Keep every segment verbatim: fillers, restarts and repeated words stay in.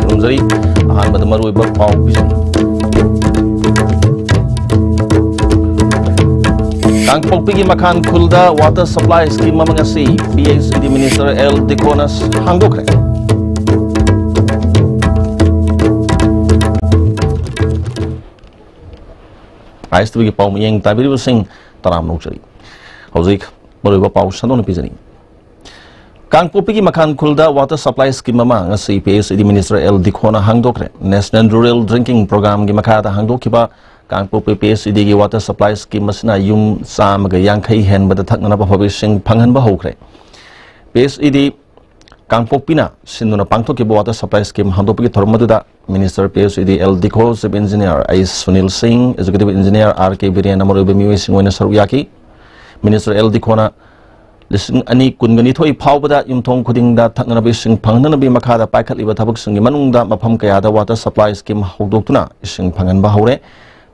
ꯈꯨꯔꯨꯝꯖꯔꯤ꯫ ꯑꯍꯥꯟꯕꯗ ꯃꯔꯨꯑꯣꯏꯕ ꯄꯥꯎ ꯄꯤꯖꯔꯤ꯫ ꯀꯥꯡꯄꯣꯛꯄꯤꯒꯤ ꯃꯈꯥꯟ ꯈꯨꯜꯗ water supply scheme ꯑꯃ ꯉꯁꯤ P H E D minister L ꯗꯤꯈꯣꯅ ꯍꯥꯡꯗꯣꯛꯈ꯭ꯔꯦ꯫ ꯑꯥꯏ ꯑꯦꯁ ꯇꯤꯚꯤꯒꯤ ꯄꯥꯎ ꯃꯤꯠꯌꯦꯡ ꯇꯥꯕꯤꯔꯤꯕꯁꯤꯡ ꯇꯔꯥꯝꯅ ꯑꯣꯛꯆꯔꯤ꯫ ꯍꯧꯖꯤꯛ ꯃꯔꯨꯑꯣꯏꯕ ꯄꯥꯎ ꯁꯟꯗꯣꯛꯅ ꯄꯤꯖꯔꯤ꯫ ꯀꯥꯡꯄꯣꯛꯄꯤꯒꯤ ꯃꯈꯥꯟ ꯈꯨꯜꯗ water supply scheme ꯑꯃ ꯉꯁꯤ P H E D minister L ꯗꯤꯈꯣꯅ ꯍꯥꯡꯗꯣꯛꯈ꯭ꯔꯦ꯫ National Rural Drinking Programꯒꯤ ꯃꯈꯥꯗ ꯍꯥꯡꯗꯣꯛꯈꯤꯕ ꯀꯥꯡꯄꯣꯛꯄꯤ P H E Dꯒꯤ water supply scheme ꯑꯁꯤꯅ ꯌꯨꯝ ꯆꯥꯝꯃꯒ ꯌꯥꯡꯈꯩ ꯍꯦꯟꯕꯗ ꯊꯛꯅꯅꯕ ꯑꯐꯕ ꯏꯁꯤꯡ ꯐꯪꯍꯟꯕ ꯍꯧꯈ꯭ꯔꯦ꯫ P H E D ꯀꯥꯡꯄꯣꯛꯄꯤꯅ ꯁꯤꯟꯗꯨꯅ ꯄꯥꯡꯊꯣꯛꯈꯤꯕ water supply scheme ꯍꯥꯡꯗꯣꯛꯄꯒꯤ ꯊꯧꯔꯝ ꯑꯗꯨꯗ minister P H E D L ꯗꯤꯈꯣ, chief engineer ꯑꯩ ꯁꯨꯅꯤꯜ ꯁꯤꯡ, executive engineer R K ꯕꯤꯔꯦꯟꯅ ꯃꯔꯨꯑꯣꯏꯕ ꯃꯤꯑꯣꯏꯁꯤꯡ ꯑꯣꯏꯅ ꯁꯔꯨꯛ ꯌꯥꯈꯤ꯫ Minister L ꯗꯤꯈꯣꯅ ꯂꯤꯁꯤꯡ ꯑꯅꯤ ꯀꯨꯟꯒ ꯅꯤꯊꯣꯏ ꯐꯥꯎꯕꯗ ꯌꯨꯝꯊꯣꯡ ꯈꯨꯗꯤꯡꯗ ꯊꯛꯅꯅꯕ ꯏꯁꯤꯡ ꯐꯪꯍꯟꯅꯕꯒꯤ ꯃꯈꯥꯗ ꯄꯥꯏꯈꯠꯂꯤꯕ ꯊꯕꯛꯁꯤꯡꯒꯤ ꯃꯅꯨꯡꯗ ꯃꯐꯝ ꯀꯌꯥꯗ water supply scheme ꯍꯧꯗꯣꯛꯇꯨꯅ ꯏꯁꯤꯡ ꯐꯪꯍꯟꯕ ꯍꯧꯔꯦ꯫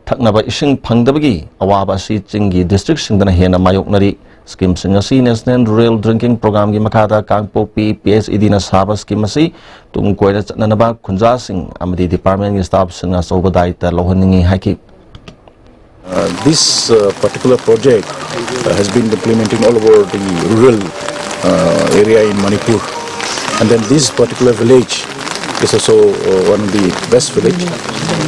ꯊꯛꯅꯕ ꯏꯁꯤꯡ ꯐꯪꯗꯕꯒꯤ ꯑꯋꯥꯕ ꯑꯁꯤ ꯆꯤꯡꯒꯤ districtꯁꯤꯡꯗꯅ ꯍꯦꯟꯅ ꯃꯥꯌꯣꯛꯅꯔꯤ꯫ Schemeꯁꯤꯡ ꯑꯁꯤ National Rural Drinking Programꯒꯤ ꯃꯈꯥꯗ ꯀꯥꯡꯄꯣꯛꯄꯤ P H E Dꯅ ꯁꯥꯕ scheme ꯑꯁꯤ ꯇꯨꯡ ꯀꯣꯏꯅ ꯆꯠꯅꯅꯕ ꯈꯨꯟꯖꯥꯁꯤꯡ ꯑꯃꯗꯤ departmentꯀꯤ staffꯁꯤꯡꯅ ꯑꯆꯧꯕ ꯗꯥꯌꯤꯠꯇ ꯂꯧꯍꯟꯅꯤꯡꯏ ꯍꯥꯏꯈꯤ꯫ Uh, this uh, particular project uh, has been implementing all over the rural uh, area in Manipur. And then this particular village is also uh, one of the best village.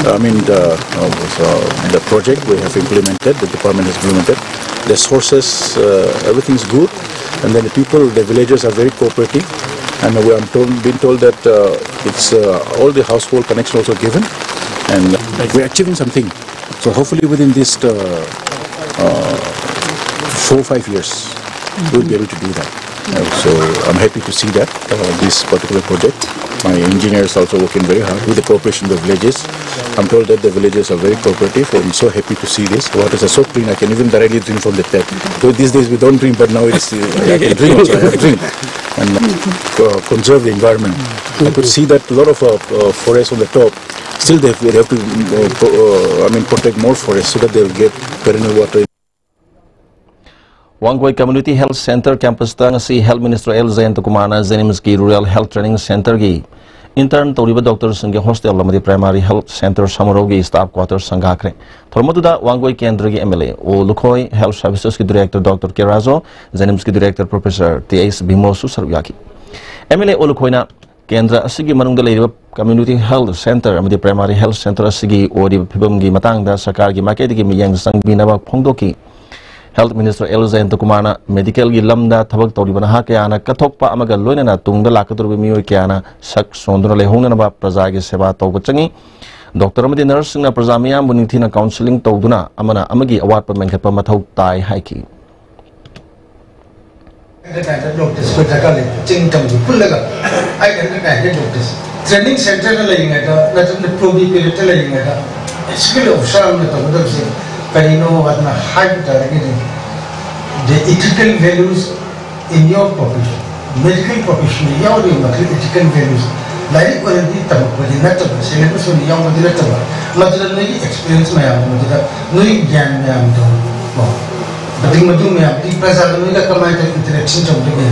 I mean, the, uh, uh, the project we have implemented, the department has implemented. The sources, uh, everything is good. And then the people, the villagers are very cooperative. And we are told, been told that uh, it's uh, all the household connection also given. And we're achieving something. So hopefully within this uh, uh, four, five years, we'll be able to do that. Uh, so I'm happy to see that uh, this particular project. My engineers also working very hard with the cooperation of the villages. I'm told that the villages are very cooperative. I'm so happy to see this. Waters are so clean, I can even directly drink from the tap. So these days we don't drink, but now it's, uh, I can drink, so I have drink and uh, conserve the environment. I could see that a lot of uh, uh, forests on the top, still they have, they have to uh, pro- uh, I mean, protect more forests so that they'll get perennial water. Wangoi Community Health Center campus ꯇ ꯉꯁꯤ Health Minister L ꯖꯌꯟꯇꯀꯨꯃꯥꯔꯅ JNIMS ꯀꯤ Rural Health Training Center ꯒꯤ intern ꯇꯧꯔꯤꯕ doctor ꯁꯤꯡꯒꯤ hostel ꯑꯃꯗꯤ Primary Health Center ꯁꯃꯨꯔꯧꯒꯤ staff quarter ꯁꯪꯒꯥꯈ꯭ꯔꯦ꯫ ꯊꯧꯔꯝ ꯑꯗꯨꯗ ꯋꯥꯡꯒꯣꯏ ꯀꯦꯟꯗ꯭ꯔꯒꯤ MLA ꯑꯣ ꯂꯨꯈꯣꯏ, Health Services ꯀꯤ Director Doctor ꯀꯦ ꯔꯥꯖꯨ, JNIMS ꯀꯤ Director Professor ꯇꯤ ꯑꯩꯆ ꯕꯤꯃꯣꯜꯁꯨ ꯁꯔꯨꯛ ꯌꯥꯈꯤ꯫ MLA ꯑꯣ ꯂꯨꯈꯣꯏꯅ ꯀꯦꯟꯗ꯭ꯔ ꯑꯁꯤꯒꯤ ꯃꯅꯨꯡꯗ ꯂꯩꯔꯤꯕ Community Health Center ꯑꯃꯗꯤ Primary Health Center ꯑꯁꯤꯒꯤ ꯑꯣꯏꯔꯤꯕ ꯐꯤꯕꯝꯒꯤ ꯃꯇꯥꯡꯗ ꯁꯔꯀꯥꯔꯒꯤ ꯃꯥꯏꯀꯩꯗꯒꯤ ꯃꯤꯠꯌꯦꯡ ꯆꯪꯕꯤꯅꯕ ꯐꯣꯡꯗꯣꯛꯈꯤ꯫ Health Minister ꯑꯦꯜ ꯖꯌꯟꯇꯀꯨꯃꯥꯔꯅ medical ꯒꯤ ꯂꯝꯗ ꯊꯕꯛ ꯇꯧꯔꯤꯕ ꯅꯍꯥ ꯀꯌꯥꯅ ꯀꯠꯊꯣꯛꯄ ꯑꯃꯒ ꯂꯣꯏꯅꯅ ꯇꯨꯡꯗ ꯂꯥꯛꯀꯗꯧꯔꯤꯕ ꯃꯤꯑꯣꯏ ꯀꯌꯥꯅ ꯁꯛ ꯁꯣꯟꯗꯨꯅ ꯂꯩꯍꯧꯅꯅꯕ ꯄ꯭ꯔꯖꯥꯒꯤ ꯁꯦꯕꯥ ꯇꯧꯕ ꯆꯪꯏ꯫ Doctor ꯑꯃꯗꯤ nurse ꯁꯤꯡꯅ ꯄ꯭ꯔꯖꯥ ꯃꯤꯌꯥꯝꯕꯨ ꯅꯤꯡꯊꯤꯅ counselling ꯇꯧꯗꯨꯅ ꯑꯃꯅ ꯑꯃꯒꯤ ꯑꯋꯥꯠꯄ ꯃꯦꯟꯈꯠꯄ ꯃꯊꯧ ꯇꯥꯏ ꯍꯥꯏꯈꯤ꯫ ꯑꯩꯅ ꯀꯥꯏꯗ doctors ꯑꯩꯈꯣꯏ ꯗꯔꯀꯥꯔ ꯂꯩ, ꯆꯤꯡ ꯇꯝꯁꯨ ꯄꯨꯜꯂꯒ ꯑꯩꯅ ꯀꯥꯏꯗ doctors training centre ꯗ ꯂꯩꯔꯤꯉꯩꯗ ꯅꯠꯇ꯭ꯔꯒ probation period ꯇ ꯂꯩꯔꯤꯉꯩꯗ skill officer ꯑꯃꯅ ꯇꯧꯒꯗꯕꯁꯦ ꯀꯔꯤꯅꯣ ꯑꯗꯨꯅ ꯍꯥꯏꯕ ꯇꯥꯔꯒꯗꯤ the ethical values in your profession, medical profession ꯗ ꯌꯥꯎꯔꯤꯕ ꯃꯈꯩ ethical values ꯂꯥꯏꯔꯤꯛ ꯑꯣꯏꯅꯗꯤ ꯇꯝꯃꯛꯄꯗꯤ ꯅꯠꯇꯕ, syllabus ꯑꯣꯏꯅ ꯌꯥꯎꯕꯗꯤ ꯅꯠꯇꯕ, ꯃꯗꯨꯗ ꯅꯣꯏꯒꯤ experience ꯃꯌꯥꯝꯗꯣ, ꯃꯗꯨꯗ ꯅꯣꯏꯒꯤ ꯒ꯭ꯌꯥꯟ ꯃꯌꯥꯝꯗꯣ ꯀꯣ, ꯑꯗꯒꯤ ꯃꯗꯨ ꯃꯌꯥꯝꯗꯤ ꯄ꯭ꯔꯖꯥꯒ ꯅꯣꯏꯒ ꯀꯃꯥꯏꯅ ꯇꯧꯔꯒ interaction ꯇꯧꯗꯒꯦ,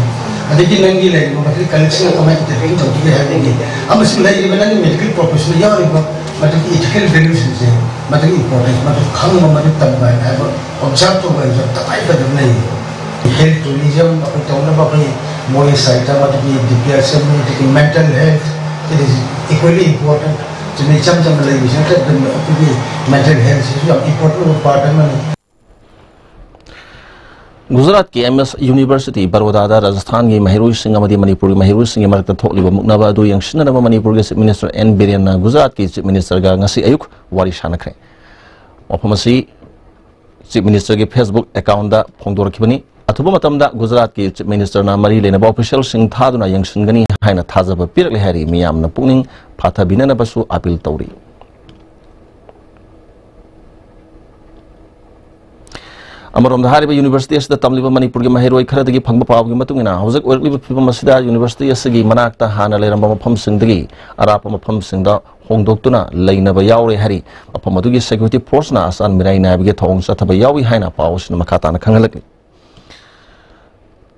ꯑꯗꯒꯤ ꯅꯪꯒꯤ ꯂꯩꯔꯤꯕ ꯃꯈꯩ colleagues ꯁꯤꯡꯒ ꯀꯃꯥꯏꯅ interaction ꯇꯧꯗꯒꯦ ꯍꯥꯏꯕꯒꯤ, ꯑꯃꯁꯨꯡ ꯂꯩꯔꯤꯕ ꯅꯪꯒꯤ medical profession ꯗ ꯌꯥꯎꯔꯤꯕ ꯃꯗꯨꯒꯤ ethical values ꯁꯤꯡꯁꯦ, ꯃꯗꯨꯒꯤ importance, ꯃꯗꯨ ꯈꯪꯕ, ꯃꯗꯨ ꯇꯝꯕ ꯍꯥꯏꯕ observe ꯇꯧꯕ ꯍꯥꯏꯕꯁꯦ ꯌꯥꯝ ꯇꯉꯥꯏ ꯐꯗꯕ ꯂꯩꯌꯦ꯫ Health tourism ꯑꯩꯈꯣꯏ ꯇꯧꯅꯕ ꯑꯩꯈꯣꯏ ꯃꯣꯏ site ꯑꯃꯗꯒꯤ D P H C ꯑꯃꯗꯒꯤ mental health, it is equally important. ꯆꯨꯝꯅ ꯏꯆꯝ ꯆꯝꯅ ꯂꯩꯕꯁꯤ ꯅꯠꯇꯅ ꯑꯗꯨꯝ ꯑꯩꯈꯣꯏꯒꯤ mental health ꯁꯤꯁꯨ ꯌꯥꯝ important ꯑꯣꯏꯕ part ꯑꯃꯅꯤ꯫ ꯒꯨꯖꯔꯥꯠꯀꯤ ꯑꯦꯝ ꯑꯦꯁ ꯌꯨꯅꯤꯚꯔꯁꯤꯇꯤ ꯕꯔꯣꯗꯥꯗ ꯔꯥꯖꯁꯊꯥꯟꯒꯤ ꯃꯍꯩꯔꯣꯏꯁꯤꯡ ꯑꯃꯗꯤ ꯃꯅꯤꯄꯨꯔꯒꯤ ꯃꯍꯩꯔꯣꯏꯁꯤꯡꯒꯤ ꯃꯔꯛꯇ ꯊꯣꯛꯂꯤꯕ ꯃꯨꯛꯅꯕ ꯑꯗꯨ ꯌꯦꯡꯁꯤꯟꯅꯅꯕ ꯃꯅꯤꯄꯨꯔꯒꯤ ꯆꯤꯐ ꯃꯤꯅꯤꯁꯇꯔ ꯑꯦꯟ ꯕꯤꯔꯦꯟꯅ ꯒꯨꯖꯔꯥꯠꯀꯤ ꯆꯤꯐ ꯃꯤꯅꯤꯁꯇꯔꯒ ꯉꯁꯤ ꯑꯌꯨꯛ ꯋꯥꯔꯤ ꯁꯥꯟꯅꯈ꯭ꯔꯦ꯫ ꯋꯥꯐꯝ ꯑꯁꯤ ꯆꯤꯐ ꯃꯤꯅꯤꯁꯇꯔꯒꯤ ꯐꯦꯁꯕꯨꯛ ꯑꯦꯀꯥꯎꯟꯗ ꯐꯣꯡꯗꯣꯔꯛꯈꯤꯕꯅꯤ꯫ ꯑꯊꯨꯕ ꯃꯇꯝꯗ ꯒꯨꯖꯔꯥꯠꯀꯤ Chief Minister ꯅ ꯃꯔꯤ ꯂꯩꯅꯕ official ꯁꯤꯡ ꯊꯥꯗꯨꯅ ꯌꯦꯡꯁꯤꯟꯒꯅꯤ ꯍꯥꯏꯅ ꯊꯥꯖꯕ ꯄꯤꯔꯛꯂꯦ ꯍꯥꯏꯔꯤ꯫ ꯃꯤꯌꯥꯝꯅ ꯄꯨꯛꯅꯤꯡ ꯐꯥꯊꯕꯤꯅꯅꯕꯁꯨ appeal ꯇꯧꯔꯤ꯫ ꯑꯃꯔꯣꯝꯗ, ꯍꯥꯏꯔꯤꯕ university ꯑꯁꯤꯗ ꯇꯝꯂꯤꯕ ꯃꯅꯤꯄꯨꯔꯒꯤ ꯃꯍꯩꯔꯣꯏ ꯈꯔꯗꯒꯤ ꯐꯪꯕ ꯄꯥꯎꯒꯤ ꯃꯇꯨꯡ ꯏꯟꯅ, ꯍꯧꯖꯤꯛ ꯑꯣꯏꯔꯛꯂꯤꯕ ꯐꯤꯕꯝ ꯑꯁꯤꯗ university ꯑꯁꯤꯒꯤ ꯃꯅꯥꯛꯇ ꯍꯥꯟꯅ ꯂꯩꯔꯝꯕ ꯃꯐꯝꯁꯤꯡꯗꯒꯤ ꯑꯔꯥꯞꯄ ꯃꯐꯝꯁꯤꯡꯗ ꯍꯣꯡꯗꯣꯛꯇꯨꯅ ꯂꯩꯅꯕ ꯌꯥꯎꯔꯦ ꯍꯥꯏꯔꯤ꯫ ꯃꯐꯝ ꯑꯗꯨꯒꯤ security force ꯅ ꯑꯆꯥꯟ ꯃꯤꯔꯥꯏ ꯅꯥꯏꯕꯒꯤ ꯊꯧꯑꯣꯡ ꯆꯠꯊꯕ ꯌꯥꯎꯏ ꯍꯥꯏꯅ ꯄꯥꯎ ꯑꯁꯤꯅ ꯃꯈꯥ ꯇꯥꯅ ꯈꯪꯍꯜꯂꯛꯂꯤ꯫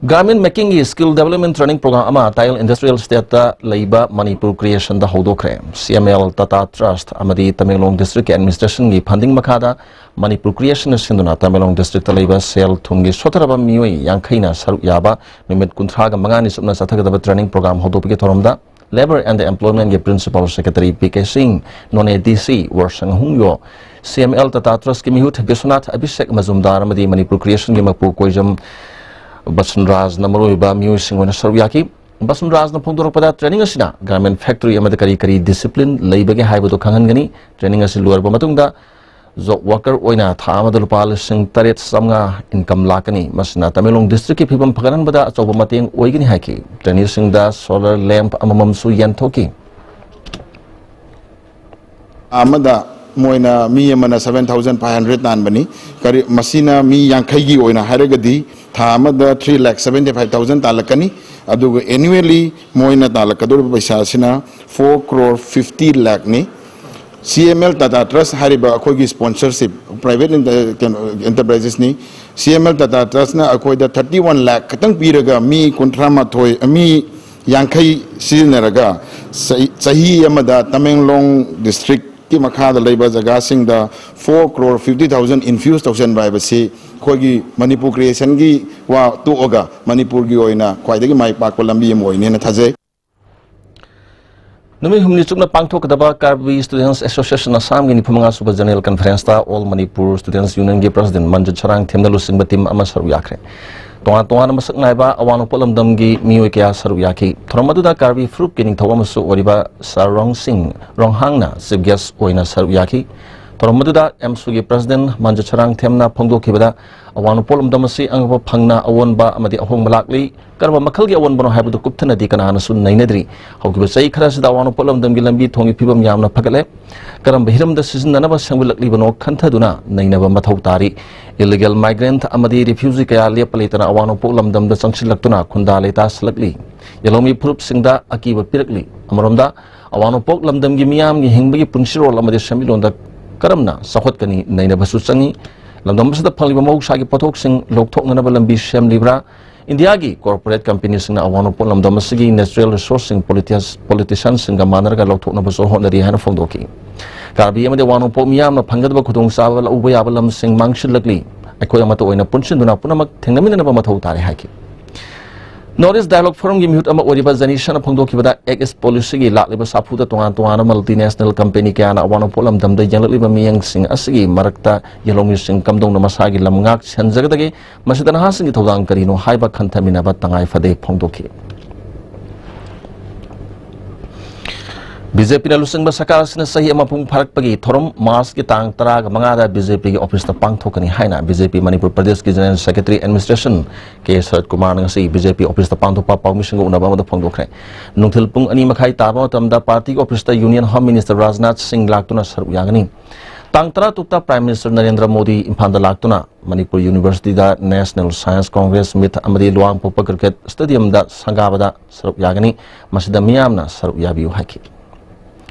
Garment making ꯒꯤ skill development training program ꯑꯃ Tile Industrial Estate ꯇ ꯂꯩꯕ Manipur Creation ꯗ ꯍꯧꯗꯣꯛꯈ꯭ꯔꯦ꯫ C M L Tata Trust ꯑꯃꯗꯤ ꯇꯃꯦꯡꯂꯣꯡ district ꯀꯤ administration ꯒꯤ funding ꯃꯈꯥꯗ Manipur Creation ꯅ ꯁꯤꯟꯗꯨꯅ ꯇꯃꯦꯡꯂꯣꯡ district ꯇ ꯂꯩꯕ ꯁꯦꯜ ꯊꯨꯝꯒꯤ ꯁꯣꯠꯊꯔꯕ ꯃꯤꯑꯣꯏ ꯌꯥꯡꯈꯩꯅ ꯁꯔꯨꯛ ꯌꯥꯕ ꯅꯨꯃꯤꯠ ꯀꯨꯟꯊ꯭ꯔꯥꯒ ꯃꯉꯥꯅꯤ ꯆꯨꯞꯅ ꯆꯠꯊꯒꯗꯕ training program ꯍꯧꯗꯣꯛꯄꯒꯤ ꯊꯧꯔꯝꯗ Labour and Employment ꯒꯤ Principal Secretary P K Singh, Noney D C ꯋꯥꯔꯁꯪ ꯑꯍꯨꯝ ꯌꯣ, C M L Tata Trust ꯀꯤ ꯃꯤꯍꯨꯠ ꯕꯤꯁ꯭ꯋꯅꯥꯊ ꯑꯚꯤꯁꯦꯛ ꯃꯖꯨꯝꯗꯥꯔ ꯑꯃꯗꯤ Manipur Creation ꯒꯤ ꯃꯄꯨ ꯀꯣꯏꯖꯝ ꯕꯁꯟꯔꯥꯖꯅ ꯃꯔꯨꯑꯣꯏꯕ ꯃꯤꯑꯣꯏꯁꯤꯡ ꯑꯣꯏꯅ ꯁꯔꯨꯛ ꯌꯥꯈꯤ꯫ ꯕꯁꯟꯔꯥꯖꯅ ꯐꯣꯡꯗꯣꯔꯛꯄꯗ, training ꯑꯁꯤꯅ garment factory ꯑꯃꯗ ꯀꯔꯤ ꯀꯔꯤ discipline ꯂꯩꯕꯒꯦ ꯍꯥꯏꯕꯗꯨ ꯈꯪꯍꯟꯒꯅꯤ꯫ Training ꯑꯁꯤ ꯂꯣꯏꯔꯕ ꯃꯇꯨꯡꯗ job worker ꯑꯣꯏꯅ ꯊꯥ ꯑꯃꯗ ꯂꯨꯄꯥ ꯂꯤꯁꯤꯡ ꯇꯔꯦꯠ ꯆꯥꯝꯃꯉꯥ income ꯂꯥꯛꯀꯅꯤ꯫ ꯃꯁꯤꯅ ꯇꯃꯦꯡꯂꯣꯡ district ꯀꯤ ꯐꯤꯕꯝ ꯐꯒꯠꯍꯟꯕꯗ ꯑꯆꯧꯕ ꯃꯇꯦꯡ ꯑꯣꯏꯒꯅꯤ ꯍꯥꯏꯈꯤ꯫ Trainee ꯁꯤꯡꯗ solar lamp ꯑꯃꯃꯝꯁꯨ ꯌꯦꯟꯊꯣꯛꯈꯤ꯫ ꯑꯃꯗ ꯃꯣꯏꯅ ꯃꯤ ꯑꯃꯅ seven thousand five hundred ꯇꯥꯟꯕꯅꯤ꯫ ꯀꯔꯤ, ꯃꯁꯤꯅ ꯃꯤ ꯌꯥꯡꯈꯩꯒꯤ ꯑꯣꯏꯅ ꯍꯥꯏꯔꯒꯗꯤ ꯊꯥ ꯑꯃꯗ three lakh seventy five thousand ꯇꯥꯜꯂꯛꯀꯅꯤ꯫ ꯑꯗꯨꯒ annually ꯃꯣꯏꯅ ꯇꯥꯜꯂꯛꯀꯗꯧꯔꯤꯕ ꯄꯩꯁꯥ ꯑꯁꯤꯅ four crore fifty lakh ꯅꯤ꯫ C M L Tata Trust ꯍꯥꯏꯔꯤꯕ ꯑꯩꯈꯣꯏꯒꯤ sponsorship private inter-, ꯀꯩꯅꯣ, enterprises ꯅꯤ꯫ C M L Tata Trust ꯅ ꯑꯩꯈꯣꯏꯗ thirty one lakh ꯈꯛꯇꯪ ꯄꯤꯔꯒ ꯃꯤ ꯀꯨꯟꯊ꯭ꯔꯥ ꯃꯥꯊꯣꯏ, ꯃꯤ ꯌꯥꯡꯈꯩ ꯁꯤꯖꯤꯟꯅꯔꯒ ꯆꯍꯤ, ꯆꯍꯤ ꯑꯃꯗ ꯇꯃꯦꯡꯂꯣꯡ district ꯀꯤ ꯃꯈꯥꯗ ꯂꯩꯕ ꯖꯒꯥꯁꯤꯡꯗ four crore fifty thousand infuse ꯇꯧꯁꯤꯟꯕ ꯍꯥꯏꯕꯁꯤ ꯑꯩꯈꯣꯏꯒꯤ Manipur Creation ꯒꯤ ꯋꯥ ꯇꯣꯛꯑꯒ ꯃꯅꯤꯄꯨꯔꯒꯤ ꯑꯣꯏꯅ ꯈ꯭ꯋꯥꯏꯗꯒꯤ ꯃꯥꯏ ꯄꯥꯛꯄ ꯂꯝꯕꯤ ꯑꯃ ꯑꯣꯏꯅꯦꯅ ꯊꯥꯖꯩ꯫ ꯅꯨꯃꯤꯠ ꯍꯨꯝꯅꯤ ꯆꯨꯞꯅ ꯄꯥꯡꯊꯣꯛꯀꯗꯕ Karbi Students Association Assam ꯒꯤ ꯅꯤꯐꯨ ꯃꯉꯥ ꯁꯨꯕ General Conference ꯇ All Manipur Students Union ꯒꯤ President ꯃꯟꯖꯨ ꯁꯔꯥꯡꯊꯦꯝꯅ ꯂꯨꯆꯤꯡꯕ team ꯑꯃ ꯁꯔꯨꯛ ꯌꯥꯈ꯭ꯔꯦ꯫ ꯇꯣꯉꯥꯟ ꯇꯣꯉꯥꯟꯅ ꯃꯁꯛ ꯅꯥꯏꯕ ꯑꯋꯥꯡ ꯅꯣꯡꯄꯣꯛ ꯂꯝꯗꯝꯒꯤ ꯃꯤꯑꯣꯏ ꯀꯌꯥ ꯁꯔꯨꯛ ꯌꯥꯈꯤ꯫ ꯊꯧꯔꯝ ꯑꯗꯨꯗ Karbi ꯐꯨꯔꯨꯞꯀꯤ ꯅꯤꯡꯊꯧ ꯑꯃꯁꯨ ꯑꯣꯏꯔꯤꯕ Sir ꯔꯣꯡꯁꯤꯡ ꯔꯣꯡꯍꯥꯡꯅ chief guest ꯑꯣꯏꯅ ꯁꯔꯨꯛ ꯌꯥꯈꯤ꯫ ꯊꯧꯔꯝ ꯑꯗꯨꯗ ꯑꯦꯝꯁꯨꯒꯤ ꯄ꯭ꯔꯁꯤꯗꯦꯟ ꯃꯟꯖꯨ ꯁꯔꯥꯡꯊꯦꯝꯅ ꯐꯣꯡꯗꯣꯛꯈꯤꯕꯗ, ꯑꯋꯥꯡ ꯅꯣꯡꯄꯣꯛ ꯂꯝꯗꯝ ꯑꯁꯤ ꯑꯉꯛꯄ ꯐꯪꯅ ꯑꯑꯣꯟꯕ ꯑꯃꯗꯤ ꯑꯍꯣꯡꯕ ꯂꯥꯛꯂꯤ꯫ ꯀꯔꯝꯕ ꯃꯈꯜꯒꯤ ꯑꯑꯣꯟꯕꯅꯣ ꯍꯥꯏꯕꯗꯨ ꯀꯨꯞꯊꯅꯗꯤ ꯀꯅꯥꯅꯁꯨ ꯅꯩꯅꯗ꯭ꯔꯤ꯫ ꯍꯧꯈꯤꯕ ꯆꯍꯤ ꯈꯔꯁꯤꯗ ꯑꯋꯥꯡ ꯅꯣꯡꯄꯣꯛ ꯂꯝꯗꯝꯒꯤ ꯂꯝꯕꯤ ꯊꯣꯡꯒꯤ ꯐꯤꯕꯝ ꯌꯥꯝꯅ ꯐꯒꯠꯂꯦ꯫ ꯀꯔꯝꯕ ꯍꯤꯔꯝꯗ ꯁꯤꯖꯤꯟꯅꯅꯕ ꯁꯦꯝꯒꯠꯂꯛꯂꯤꯕꯅꯣ ꯈꯟꯊꯗꯨꯅ ꯅꯩꯅꯕ ꯃꯊꯧ ꯇꯥꯔꯤ꯫ Illegal migrant ꯑꯃꯗꯤ refugee ꯀꯌꯥ ꯂꯦꯞꯄ ꯂꯩꯇꯅ ꯑꯋꯥꯡ ꯅꯣꯡꯄꯣꯛ ꯂꯝꯗꯝꯗ ꯆꯪꯁꯤꯜꯂꯛꯇꯨꯅ ꯈꯨꯟꯗꯥ ꯂꯩꯇꯥꯁꯤꯜꯂꯛꯂꯤ꯫ ꯌꯦꯜꯍꯧꯃꯤ ꯐꯨꯔꯨꯞꯁꯤꯡꯗ ꯑꯀꯤꯕ ꯄꯤꯔꯛꯂꯤ꯫ ꯑꯃꯔꯣꯝꯗ, ꯑꯋꯥꯡ ꯅꯣꯡꯄꯣꯛ ꯂꯝꯗꯝꯒꯤ ꯃꯤꯌꯥꯝꯒꯤ ꯍꯤꯡꯕꯒꯤ ꯄꯨꯟꯁꯤꯔꯣꯜ ꯑꯃꯗꯤ ꯁꯦꯟꯃꯤꯠꯂꯣꯟꯗ ꯀꯔꯝꯅ ꯆꯥꯎꯈꯠꯀꯅꯤ ꯅꯩꯅꯕꯁꯨ ꯆꯪꯏ꯫ ꯂꯝꯗꯝ ꯑꯁꯤꯗ ꯐꯪꯂꯤꯕ ꯃꯍꯧꯁꯥꯒꯤ ꯄꯣꯠꯊꯣꯛꯁꯤꯡ ꯂꯧꯊꯣꯛꯅꯅꯕ ꯂꯝꯕꯤ ꯁꯦꯝꯂꯤꯕ꯭ꯔꯥ? ꯏꯟꯗꯤꯌꯥꯒꯤ corporate companyꯁꯤꯡꯅ ꯑꯋꯥꯡ ꯅꯣꯡꯄꯣꯛ ꯂꯝꯗꯝ ꯑꯁꯤꯒꯤ natural resourceꯁꯤꯡ politicians-, politiciansꯁꯤꯡꯒ ꯃꯥꯟꯅꯔꯒ ꯂꯧꯊꯣꯛꯅꯕꯁꯨ ꯍꯣꯠꯅꯔꯤ ꯍꯥꯏꯅ ꯐꯣꯡꯗꯣꯛꯈꯤ꯫ ꯀꯥꯔꯕꯤ ꯑꯃꯗꯤ ꯑꯋꯥꯡ ꯅꯣꯡꯄꯣꯛ ꯃꯤꯌꯥꯝꯅ ꯐꯪꯒꯗꯕ ꯈꯨꯗꯣꯡꯆꯥꯕ ꯂꯧꯕ ꯌꯥꯕ ꯂꯝꯁꯤꯡ ꯃꯥꯡꯁꯤꯜꯂꯛꯂꯤ꯫ ꯑꯩꯈꯣꯏ ꯑꯃꯠꯇ ꯑꯣꯏꯅ ꯄꯨꯟꯁꯤꯟꯗꯨꯅ ꯄꯨꯝꯅꯃꯛ ꯊꯦꯡꯅꯃꯤꯟꯅꯅꯕ ꯃꯊꯧ ꯇꯥꯔꯦ ꯍꯥꯏꯈꯤ꯫ North East Dialogue Forumꯒꯤ ꯃꯤꯍꯨꯠ ꯑꯃ ꯑꯣꯏꯔꯤꯕ ꯖꯅꯤꯁꯟꯅ ꯐꯣꯡꯗꯣꯛꯈꯤꯕꯗ, Act East Policyꯒꯤ ꯂꯥꯛꯂꯤꯕ ꯁꯥꯐꯨꯗ ꯇꯣꯉꯥꯟ ꯇꯣꯉꯥꯟꯕ multinational company ꯀꯌꯥꯅ ꯑꯋꯥꯡ ꯅꯣꯡꯄꯣꯛ ꯂꯝꯗꯝꯗ ꯌꯦꯡꯂꯛꯂꯤꯕ ꯃꯤꯠꯌꯦꯡꯁꯤꯡ ꯑꯁꯤꯒꯤ ꯃꯔꯛꯇ ꯌꯦꯜꯍꯧꯃꯤꯁꯤꯡ ꯀꯝꯗꯧꯅ ꯃꯁꯥꯒꯤ ꯂꯝꯉꯥꯛ ꯁꯦꯟꯖꯒꯗꯒꯦ? ꯃꯁꯤꯗ ꯅꯍꯥꯁꯤꯡꯒꯤ ꯊꯧꯗꯥꯡ ꯀꯔꯤꯅꯣ ꯍꯥꯏꯕ ꯈꯟꯊꯃꯤꯟꯅꯕ ꯇꯉꯥꯏ ꯐꯗꯦ ꯐꯣꯡꯗꯣꯛꯈꯤ꯫ ꯕꯤ ꯖꯦ ꯄꯤꯅ ꯂꯨꯆꯤꯡꯕ ꯁꯔꯀꯥꯔ ꯑꯁꯤꯅ ꯆꯍꯤ ꯑꯃ ꯃꯄꯨꯡ ꯐꯥꯔꯛꯄꯒꯤ ꯊꯧꯔꯝ ꯃꯥꯔꯆꯀꯤ ꯇꯥꯡ ꯇꯔꯥꯃꯉꯥꯗ ꯕꯤ ꯖꯦ ꯄꯤꯒꯤ ꯑꯣꯐꯤꯁꯇ ꯄꯥꯡꯊꯣꯛꯀꯅꯤ ꯍꯥꯏꯅ ꯕꯤ ꯖꯦ ꯄꯤ ꯃꯅꯤꯄꯨꯔ ꯄ꯭ꯔꯗꯦꯁꯀꯤ General Secretary Administration ꯀꯦ ꯁꯔꯠ ꯀꯨꯃꯥꯔꯅ ꯉꯁꯤ ꯕꯤ ꯖꯦ ꯄꯤ ꯑꯣꯐꯤꯁꯇ ꯄꯥꯡꯊꯣꯛꯄ ꯄꯥꯎꯃꯤꯁꯤꯡꯒ ꯎꯅꯕ ꯑꯃꯗ ꯐꯣꯡꯗꯣꯛꯈ꯭ꯔꯦ꯫ ꯅꯨꯡꯊꯤꯜ ꯄꯨꯡ ꯑꯅꯤ ꯃꯈꯥꯏ ꯇꯥꯕ ꯃꯇꯝꯗ ꯄꯥꯔꯇꯤꯒꯤ ꯑꯣꯐꯤꯁꯇ Union Home Minister ꯔꯥꯖꯅꯥꯊ ꯁꯤꯡ ꯂꯥꯛꯇꯨꯅ ꯁꯔꯨꯛ ꯌꯥꯒꯅꯤ꯫ ꯇꯥꯡ ꯇꯔꯥꯇꯔꯨꯛꯇ Prime Minister ꯅꯔꯦꯟꯗ꯭ꯔ ꯃꯣꯗꯤ ꯏꯝꯐꯥꯜꯗ ꯂꯥꯛꯇꯨꯅ Manipur Universityꯗ National Science Congress Meet ꯑꯃꯗꯤ ꯂꯨꯋꯥꯡꯄꯣꯛꯄ Cricket Stadiumꯗ ꯁꯪꯒꯥꯕꯗ ꯁꯔꯨꯛ ꯌꯥꯒꯅꯤ꯫ ꯃꯁꯤꯗ ꯃꯤꯌꯥꯝꯅ ꯁꯔꯨꯛ ꯌꯥꯕꯤꯌꯨ ꯍꯥꯏꯈꯤ꯫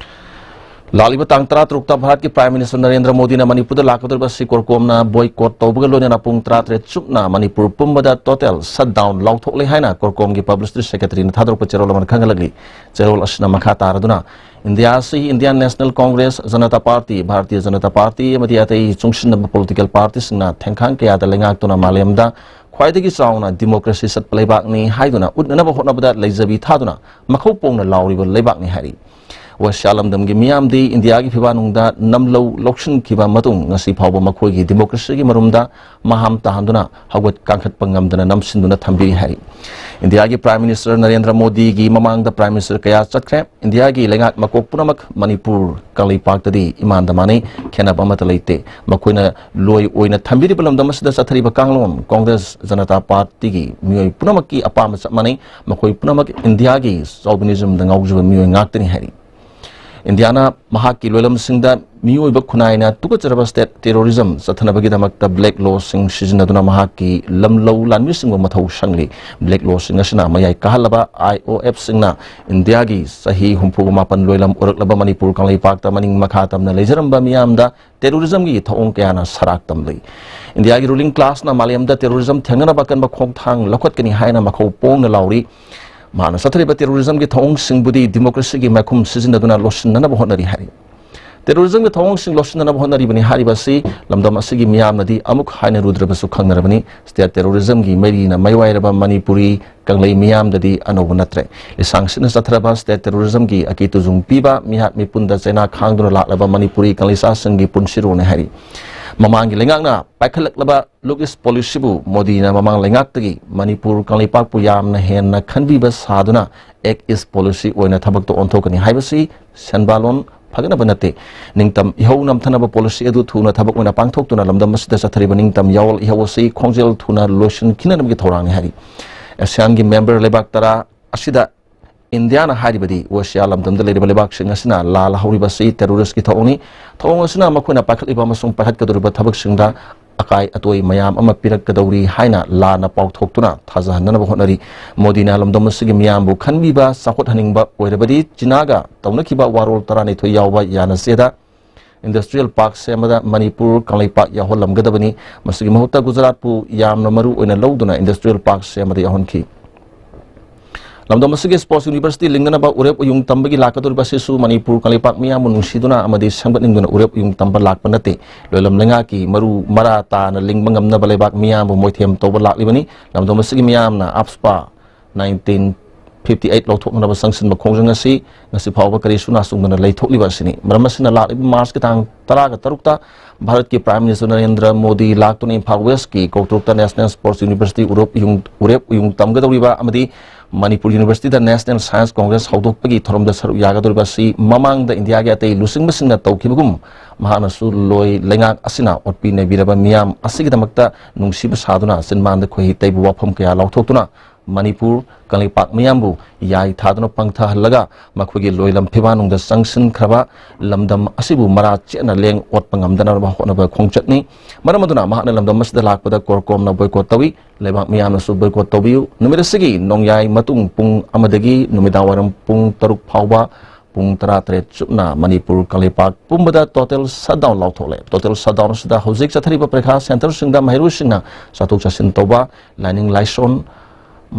ꯂꯥꯛꯂꯤꯕ ꯇꯥꯡ ꯇꯔꯥꯇꯔꯨꯛꯇ ꯚꯥꯔꯠꯀꯤ Prime Minister ꯅꯔꯦꯟꯗ꯭ꯔ ꯃꯣꯗꯤꯅ ꯃꯅꯤꯄꯨꯔꯗ ꯂꯥꯛꯀꯗꯧꯔꯤꯕ ꯑꯁꯤ ꯀꯣꯔꯀꯣꯝꯅ boycott ꯇꯧꯕꯒ ꯂꯣꯏꯅꯅ ꯄꯨꯡ ꯇꯔꯥꯇꯔꯦꯠ ꯆꯨꯞꯅ ꯃꯅꯤꯄꯨꯔ ꯄꯨꯝꯕꯗ total shutdown ꯂꯥꯎꯊꯣꯛꯂꯦ ꯍꯥꯏꯅ ꯀꯣꯔꯀꯣꯝꯒꯤ Publicity Secretaryꯅ ꯊꯥꯗꯣꯔꯛꯄ ꯆꯦꯔꯣꯜ ꯑꯃꯅ ꯈꯪꯍꯜꯂꯛꯂꯤ꯫ ꯆꯦꯔꯣꯜ ꯑꯁꯤꯅ ꯃꯈꯥ ꯇꯥꯔꯗꯨꯅ, ꯏꯟꯗꯤꯌꯥ ꯑꯁꯤ Indian National Congress, Janata party, Bharatiya Janata party ꯑꯃꯗꯤ ꯑꯇꯩ ꯆꯨꯡꯁꯤꯟꯅꯕ political partyꯁꯤꯡꯅ ꯊꯦꯡꯈꯥꯡ ꯀꯌꯥꯗ ꯂꯩꯉꯥꯛꯇꯨꯅ ꯃꯥꯂꯦꯝꯗ ꯈ꯭ꯋꯥꯏꯗꯒꯤ ꯆꯥꯎꯅ democracy ꯆꯠꯄ ꯂꯩꯕꯥꯛꯅꯤ ꯍꯥꯏꯗꯨꯅ ꯎꯠꯅꯅꯕ ꯍꯣꯠꯅꯕꯗ ꯂꯩꯖꯕꯤ ꯊꯥꯗꯨꯅ ꯃꯈꯧ ꯄꯣꯡꯅ ꯂꯥꯎꯔꯤꯕ ꯂꯩꯕꯥꯛꯅꯤ ꯍꯥꯏꯔꯤ꯫ ꯄꯣꯁꯤꯌꯥ ꯂꯝꯗꯝꯒꯤ ꯃꯤꯌꯥꯝꯗꯤ ꯏꯟꯗꯤꯌꯥꯒꯤ ꯐꯤꯕꯥꯛꯅꯨꯡꯗ ꯅꯝꯂꯧ ꯂꯧꯁꯤꯟꯈꯤꯕ ꯃꯇꯨꯡ ꯉꯁꯤ ꯐꯥꯎꯕ ꯃꯈꯣꯏꯒꯤ ꯗꯤꯃꯣꯀ꯭ꯔꯦꯁꯤꯒꯤ ꯃꯔꯨꯝꯗ ꯃꯍꯥꯝ ꯇꯥꯍꯟꯗꯨꯅ ꯍꯧꯒꯠ ꯀꯥꯡꯈꯠꯄ ꯉꯝꯗꯅ ꯅꯝꯁꯤꯟꯗꯨꯅ ꯊꯝꯕꯤꯔꯤ ꯍꯥꯏꯔꯤ꯫ ꯏꯟꯗꯤꯌꯥꯒꯤ Prime Minister ꯅꯔꯦꯟꯗ꯭ꯔ ꯃꯣꯗꯤꯒꯤ ꯃꯃꯥꯡꯗ Prime Minister ꯀꯌꯥ ꯆꯠꯈ꯭ꯔꯦ꯫ ꯏꯟꯗꯤꯌꯥꯒꯤ ꯂꯩꯉꯥꯛ ꯃꯀꯣꯛ ꯄꯨꯝꯅꯃꯛ ꯃꯅꯤꯄꯨꯔ ꯀꯪꯂꯩꯄꯥꯛꯇꯗꯤ ꯏꯃꯥꯟꯗ ꯃꯥꯟꯅꯩ, ꯈꯦꯠꯅꯕ ꯑꯃꯠꯇ ꯂꯩꯇꯦ꯫ ꯃꯈꯣꯏꯅ ꯂꯣꯏ ꯑꯣꯏꯅ ꯊꯝꯕꯤꯔꯤꯕ ꯂꯝꯗꯝ ꯑꯁꯤꯗ ꯆꯠꯊꯔꯤꯕ ꯀꯥꯡꯂꯣꯟ ꯀꯣꯡꯒ꯭ꯔꯦꯁ ꯖꯅꯇꯥ ꯄꯥꯔꯇꯤꯒꯤ ꯃꯤꯑꯣꯏ ꯄꯨꯝꯅꯃꯛꯀꯤ ꯑꯄꯥꯝꯕ ꯆꯞ ꯃꯥꯟꯅꯩ꯫ ꯃꯈꯣꯏ ꯄꯨꯝꯅꯃꯛ ꯏꯟꯗꯤꯌꯥꯒꯤ ꯆꯥꯎꯕꯤꯅꯤꯖꯝꯗ ꯉꯥꯎꯖꯕ ꯃꯤꯑꯣꯏ ꯉꯥꯛꯇꯅꯤ ꯍꯥꯏꯔꯤ꯫ ꯏꯟꯗꯤꯌꯥꯅ ꯃꯍꯥꯛꯀꯤ ꯂꯣꯏꯂꯝꯁꯤꯡꯗ ꯃꯤꯑꯣꯏꯕ ꯈꯨꯟꯅꯥꯏꯅ ꯇꯨꯀꯠꯆꯔꯕ state terrorism ꯆꯠꯊꯅꯕꯒꯤꯗꯃꯛꯇ black lawꯁꯤꯡ ꯁꯤꯖꯤꯟꯅꯗꯨꯅ ꯃꯍꯥꯛꯀꯤ ꯂꯝꯂꯧ ꯂꯥꯟꯃꯤꯁꯤꯡꯕꯨ ꯃꯊꯧ ꯁꯪꯂꯤ꯫ Black lawꯁꯤꯡ ꯑꯁꯤꯅ ꯃꯌꯥꯏ ꯀꯥꯍꯜꯂꯕ IOFꯁꯤꯡꯅ ꯏꯟꯗꯤꯌꯥꯒꯤ ꯆꯍꯤ ꯍꯨꯝꯐꯨꯒ ꯃꯥꯄꯟ ꯂꯣꯏꯂꯝ ꯑꯣꯏꯔꯛꯂꯕ ꯃꯅꯤꯄꯨꯔ ꯀꯪꯂꯩꯄꯥꯛꯇ ꯃꯅꯤꯡ ꯃꯈꯥ ꯇꯝꯅ ꯂꯩꯖꯔꯝꯕ ꯃꯤꯌꯥꯝꯗ terrorismꯒꯤ ꯊꯧꯑꯣꯡ ꯀꯌꯥꯅ ꯁꯔꯥꯛ ꯇꯝꯂꯤ꯫ ꯏꯟꯗꯤꯌꯥꯒꯤ ruling classꯅ ꯃꯥꯂꯦꯝꯗ terrorism ꯊꯦꯡꯅꯅꯕ ꯑꯀꯟꯕ ꯈꯣꯡꯊꯥꯡ ꯂꯧꯈꯠꯀꯅꯤ ꯍꯥꯏꯅ ꯃꯈꯧ ꯄꯣꯡꯅ ꯂꯥꯎꯔꯤ꯫ ꯃꯍꯥꯛꯅ ꯆꯠꯊꯔꯤꯕ terrorismꯒꯤ ꯊꯧꯑꯣꯡꯁꯤꯡꯕꯨꯗꯤ democracyꯒꯤ ꯃꯥꯏꯈꯨꯝ ꯁꯤꯖꯤꯟꯅꯗꯨꯅ ꯂꯣꯠꯁꯤꯟꯅꯅꯕ ꯍꯣꯠꯅꯔꯤ ꯍꯥꯏꯔꯤ꯫ Terrorismꯒꯤ ꯊꯧꯑꯣꯡꯁꯤꯡ ꯂꯣꯠꯁꯤꯟꯅꯅꯕ ꯍꯣꯠꯅꯔꯤꯕꯅꯤ ꯍꯥꯏꯔꯤꯕ ꯑꯁꯤ ꯂꯝꯗꯝ ꯑꯁꯤꯒꯤ ꯃꯤꯌꯥꯝꯅꯗꯤ ꯑꯃꯨꯛ ꯍꯥꯏꯅꯔꯨꯗ꯭ꯔꯕꯁꯨ ꯈꯪꯅꯔꯕꯅꯤ꯫ State terrorismꯒꯤ ꯃꯩꯔꯤꯅ ꯃꯩꯋꯥꯏꯔꯕ ꯃꯅꯤꯄꯨꯔꯤ ꯀꯪꯂꯩ ꯃꯤꯌꯥꯝꯗꯗꯤ ꯑꯅꯧꯕ ꯅꯠꯇ꯭ꯔꯦ꯫ ꯂꯤꯁꯥꯡꯁꯤꯠꯅ ꯆꯠꯊꯔꯕ state terrorismꯒꯤ ꯑꯀꯤ ꯇꯨꯖꯨꯡ ꯄꯤꯕ, ꯃꯤꯍꯥꯠ ꯃꯤꯄꯨꯟꯗ ꯆꯩꯅꯥ ꯈꯥꯡꯗꯨꯅ ꯂꯥꯛꯂꯕ ꯃꯅꯤꯄꯨꯔꯤ ꯀꯪꯂꯩꯆꯥꯁꯤꯡꯒꯤ ꯄꯨꯟꯁꯤꯔꯣꯜꯅꯤ ꯍꯥꯏꯔꯤ꯫ ꯃꯃꯥꯡꯒꯤ ꯂꯩꯉꯥꯛꯅ ꯄꯥꯏꯈꯠꯂꯛꯂꯕ Look East policyꯕꯨ ꯃꯣꯗꯤꯅ ꯃꯃꯥꯡ ꯂꯩꯉꯥꯛꯇꯒꯤ ꯃꯅꯤꯄꯨꯔ ꯀꯪꯂꯩꯄꯥꯛꯄꯨ ꯌꯥꯝꯅ ꯍꯦꯟꯅ ꯈꯟꯕꯤꯕ ꯁꯥꯗꯨꯅ Act East policy ꯑꯣꯏꯅ ꯊꯕꯛꯇ ꯑꯣꯟꯊꯣꯛꯀꯅꯤ ꯍꯥꯏꯕꯁꯤ ꯁꯦꯟꯕꯥꯂꯣꯟ ꯐꯒꯠꯅꯕ ꯅꯠꯇꯦ꯫ ꯅꯤꯡꯇꯝ ꯏꯍꯧ ꯅꯝꯊꯅꯕ policy ꯑꯗꯨ ꯊꯨꯅ ꯊꯕꯛ ꯑꯣꯏꯅ ꯄꯥꯡꯊꯣꯛꯇꯨꯅ ꯂꯝꯗꯝ ꯑꯁꯤꯗ ꯆꯠꯊꯔꯤꯕ ꯅꯤꯡꯇꯝ ꯌꯥꯑꯣꯜ ꯏꯍꯧ ꯑꯁꯤ ꯈꯣꯡꯖꯦꯜ ꯊꯨꯅ ꯂꯣꯏꯁꯤꯟꯈꯤꯅꯅꯕꯒꯤ ꯊꯧꯔꯥꯡꯅꯤ ꯍꯥꯏꯔꯤ꯫ ASEANꯒꯤ member ꯂꯩꯕꯥꯛ ꯇꯔꯥ ꯑꯁꯤꯗ ꯏꯟꯗꯤꯌꯥꯅ ꯍꯥꯏꯔꯤꯕꯗꯤ ꯑꯦꯁꯤꯌꯥ ꯂꯝꯗꯝꯗ ꯂꯩꯔꯤꯕ ꯂꯩꯕꯥꯛꯁꯤꯡ ꯑꯁꯤꯅ ꯂꯥꯜꯍꯧꯔꯤꯕꯁꯤ terroristꯀꯤ ꯊꯧꯑꯣꯡꯅꯤ꯫ ꯊꯧꯑꯣꯡ ꯑꯁꯤꯅ ꯃꯈꯣꯏꯅ ꯄꯥꯏꯈꯠꯂꯤꯕ ꯑꯃꯁꯨꯡ ꯄꯥꯏꯈꯠꯀꯗꯧꯔꯤꯕ ꯊꯕꯛꯁꯤꯡꯗ ꯑꯀꯥꯏ ꯑꯇꯣꯏ ꯃꯌꯥꯝ ꯑꯃ ꯄꯤꯔꯛꯀꯗꯧꯔꯤ ꯍꯥꯏꯅ ꯂꯥꯟꯅ ꯄꯥꯎꯊꯣꯛꯇꯨꯅ ꯊꯥꯖꯍꯟꯅꯅꯕ ꯍꯣꯠꯅꯔꯤ꯫ ꯃꯣꯗꯤꯅ ꯂꯝꯗꯝ ꯑꯁꯤꯒꯤ ꯃꯤꯌꯥꯝꯕꯨ ꯈꯟꯕꯤꯕ ꯆꯥꯎꯈꯠꯍꯟꯅꯤꯡꯕ ꯑꯣꯏꯔꯕꯗꯤ ꯆꯤꯅꯥꯒ ꯇꯧꯅꯈꯤꯕ ꯋꯥꯔꯣꯜ ꯇꯔꯥꯅꯤꯊꯣꯏ ꯌꯥꯎꯕ ꯌꯥꯅꯆꯦꯗ industrial park ꯁꯦꯝꯕꯗ ꯃꯅꯤꯄꯨꯔ ꯀꯪꯂꯩꯄꯥꯛ ꯌꯥꯎꯍꯜꯂꯝꯒꯗꯕꯅꯤ꯫ ꯃꯁꯤꯒꯤ ꯃꯍꯨꯠꯇ ꯒꯨꯖꯔꯥꯠꯄꯨ ꯌꯥꯝꯅ ꯃꯔꯨ ꯑꯣꯏꯅ ꯂꯧꯗꯨꯅ industrial park ꯁꯦꯝꯕꯗ ꯌꯥꯎꯍꯟꯈꯤ꯫ ꯂꯝꯗꯝ ꯑꯁꯤꯒꯤ sports university ꯂꯤꯡꯅꯅꯕ ꯎꯔꯦꯞ ꯎꯌꯨꯡ ꯇꯝꯕꯒꯤ ꯂꯥꯛꯀꯗꯧꯔꯤꯕ ꯑꯁꯤꯁꯨ ꯃꯅꯤꯄꯨꯔ ꯀꯪꯂꯩꯄꯥꯛ ꯃꯤꯌꯥꯝꯕꯨ ꯅꯨꯡꯁꯤꯗꯨꯅ ꯑꯃꯗꯤ ꯁꯦꯝꯒꯠꯅꯤꯡꯗꯨꯅ ꯎꯔꯦꯞ ꯎꯌꯨꯡ ꯇꯝꯕ ꯂꯥꯛꯄ ꯅꯠꯇꯦ꯫ ꯂꯣꯏꯂꯝ ꯂꯩꯉꯥꯛꯀꯤ ꯃꯔꯨ ꯃꯔꯥ ꯇꯥꯅ ꯂꯤꯡꯕ ꯉꯝꯅꯕ ꯂꯩꯕꯥꯛ ꯃꯤꯌꯥꯝꯕꯨ ꯃꯣꯏꯊꯦꯝ ꯇꯧꯕ ꯂꯥꯛꯂꯤꯕꯅꯤ꯫ ꯂꯝꯗꯝ ꯑꯁꯤꯒꯤ ꯃꯤꯌꯥꯝꯅ AFSPA nineteen fifty eight ꯂꯧꯊꯣꯛꯅꯅꯕ ꯆꯪꯁꯤꯟꯕ ꯈꯣꯡꯖꯪ ꯑꯁꯤ ꯉꯁꯤ ꯐꯥꯎꯕ ꯀꯔꯤꯁꯨ ꯅꯥꯁꯨꯡꯗꯅ ꯂꯩꯊꯣꯛꯂꯤꯕ ꯑꯁꯤꯅꯤ꯫ ꯃꯔꯝ ꯑꯁꯤꯅ ꯂꯥꯛꯂꯤꯕ ꯃꯥꯔꯆꯀꯤ ꯇꯥꯡ ꯇꯔꯥꯒ ꯇꯔꯨꯛꯇ ꯚꯥꯔꯠꯀꯤ Prime Minister ꯅꯔꯦꯟꯗ꯭ꯔ ꯃꯣꯗꯤ ꯂꯥꯛꯇꯨꯅ ꯏꯝꯐꯥꯜ ꯋꯦꯁꯀꯤ ꯀꯧꯇ꯭ꯔꯨꯛꯇ National Sports University ꯎꯔꯦꯞ ꯎꯌꯨꯡ, ꯎꯔꯦꯞ ꯎꯌꯨꯡ ꯇꯝꯒꯗꯧꯔꯤꯕ ꯑꯃꯗꯤ ꯃꯅꯤꯄꯨꯔ University ꯗ National Science Congress ꯍꯧꯗꯣꯛꯄꯒꯤ ꯊꯧꯔꯝꯗ ꯁꯔꯨꯛ ꯌꯥꯒꯗꯧꯔꯤꯕ ꯑꯁꯤ ꯃꯃꯥꯡꯗ ꯏꯟꯗꯤꯌꯥꯒꯤ ꯑꯇꯩ ꯂꯨꯆꯤꯡꯕꯁꯤꯡꯅ ꯇꯧꯈꯤꯕꯒꯨꯝ ꯃꯍꯥꯛꯅꯁꯨ ꯂꯣꯏ ꯂꯩꯉꯥꯛ ꯑꯁꯤꯅ ꯑꯣꯠꯄꯤ ꯅꯩꯕꯤꯔꯕ ꯃꯤꯌꯥꯝ ꯑꯁꯤꯒꯤꯗꯃꯛꯇ ꯅꯨꯡꯁꯤꯕ ꯁꯥꯗꯨꯅ ꯆꯤꯟꯕꯥꯟꯗ ꯈꯣꯏꯍꯤ ꯇꯩꯕ ꯋꯥꯐꯝ ꯀꯌꯥ ꯂꯥꯎꯊꯣꯛꯇꯨꯅ ꯃꯅꯤꯄꯨꯔ, ꯀꯪꯂꯩꯄꯥꯛ ꯃꯤꯌꯥꯝꯕꯨ ꯌꯥꯏ ꯊꯥꯗꯨꯅ ꯄꯪꯊꯍꯜꯂꯒ ꯃꯈꯣꯏꯒꯤ ꯂꯣꯏꯂꯝ ꯐꯤꯕꯥꯟꯅꯨꯡꯗ ꯆꯪꯁꯤꯟꯈ꯭ꯔꯕ ꯂꯝꯗꯝ ꯑꯁꯤꯕꯨ ꯃꯔꯥ ꯆꯦꯠꯅ ꯂꯦꯡ ꯑꯣꯠꯄ ꯉꯝꯗꯅꯕ ꯍꯣꯠꯅꯕ ꯈꯣꯡꯆꯠꯅꯤ꯫ ꯃꯔꯝ ꯑꯗꯨꯅ ꯃꯍꯥꯛꯅ ꯂꯝꯗꯝ ꯑꯁꯤꯗ ꯂꯥꯛꯄꯗ ꯀꯣꯔꯀꯣꯝꯅ boycott ꯇꯧꯏ꯫ ꯂꯩꯕꯥꯛ ꯃꯤꯌꯥꯝꯅꯁꯨ boycott ꯇꯧꯕꯤꯌꯨ꯫ ꯅꯨꯃꯤꯠ ꯑꯁꯤꯒꯤ ꯅꯣꯡꯌꯥꯏ ꯃꯇꯨꯡ ꯄꯨꯡ ꯑꯃꯗꯒꯤ ꯅꯨꯃꯤꯗꯥꯡꯋꯥꯏꯔꯝ ꯄꯨꯡ ꯇꯔꯨꯛ ꯐꯥꯎꯕ ꯄꯨꯡ ꯇꯔꯥꯇꯔꯦꯠ ꯆꯨꯞꯅ ꯃꯅꯤꯄꯨꯔ, ꯀꯪꯂꯩꯄꯥꯛ ꯄꯨꯝꯕꯗ total shutdown ꯂꯥꯎꯊꯣꯛꯂꯦ꯫ Total shutdown ꯑꯁꯤꯗ ꯍꯧꯖꯤꯛ ꯆꯠꯊꯔꯤꯕ ꯄꯔꯤꯈꯥ centreꯁꯤꯡꯗ ꯃꯍꯩꯔꯣꯏꯁꯤꯡꯅ ꯆꯠꯊꯣꯛ ꯆꯠꯁꯤꯟ ꯇꯧꯕ, ꯂꯥꯏꯅꯤꯡ ꯂꯥꯏꯁꯣꯟ,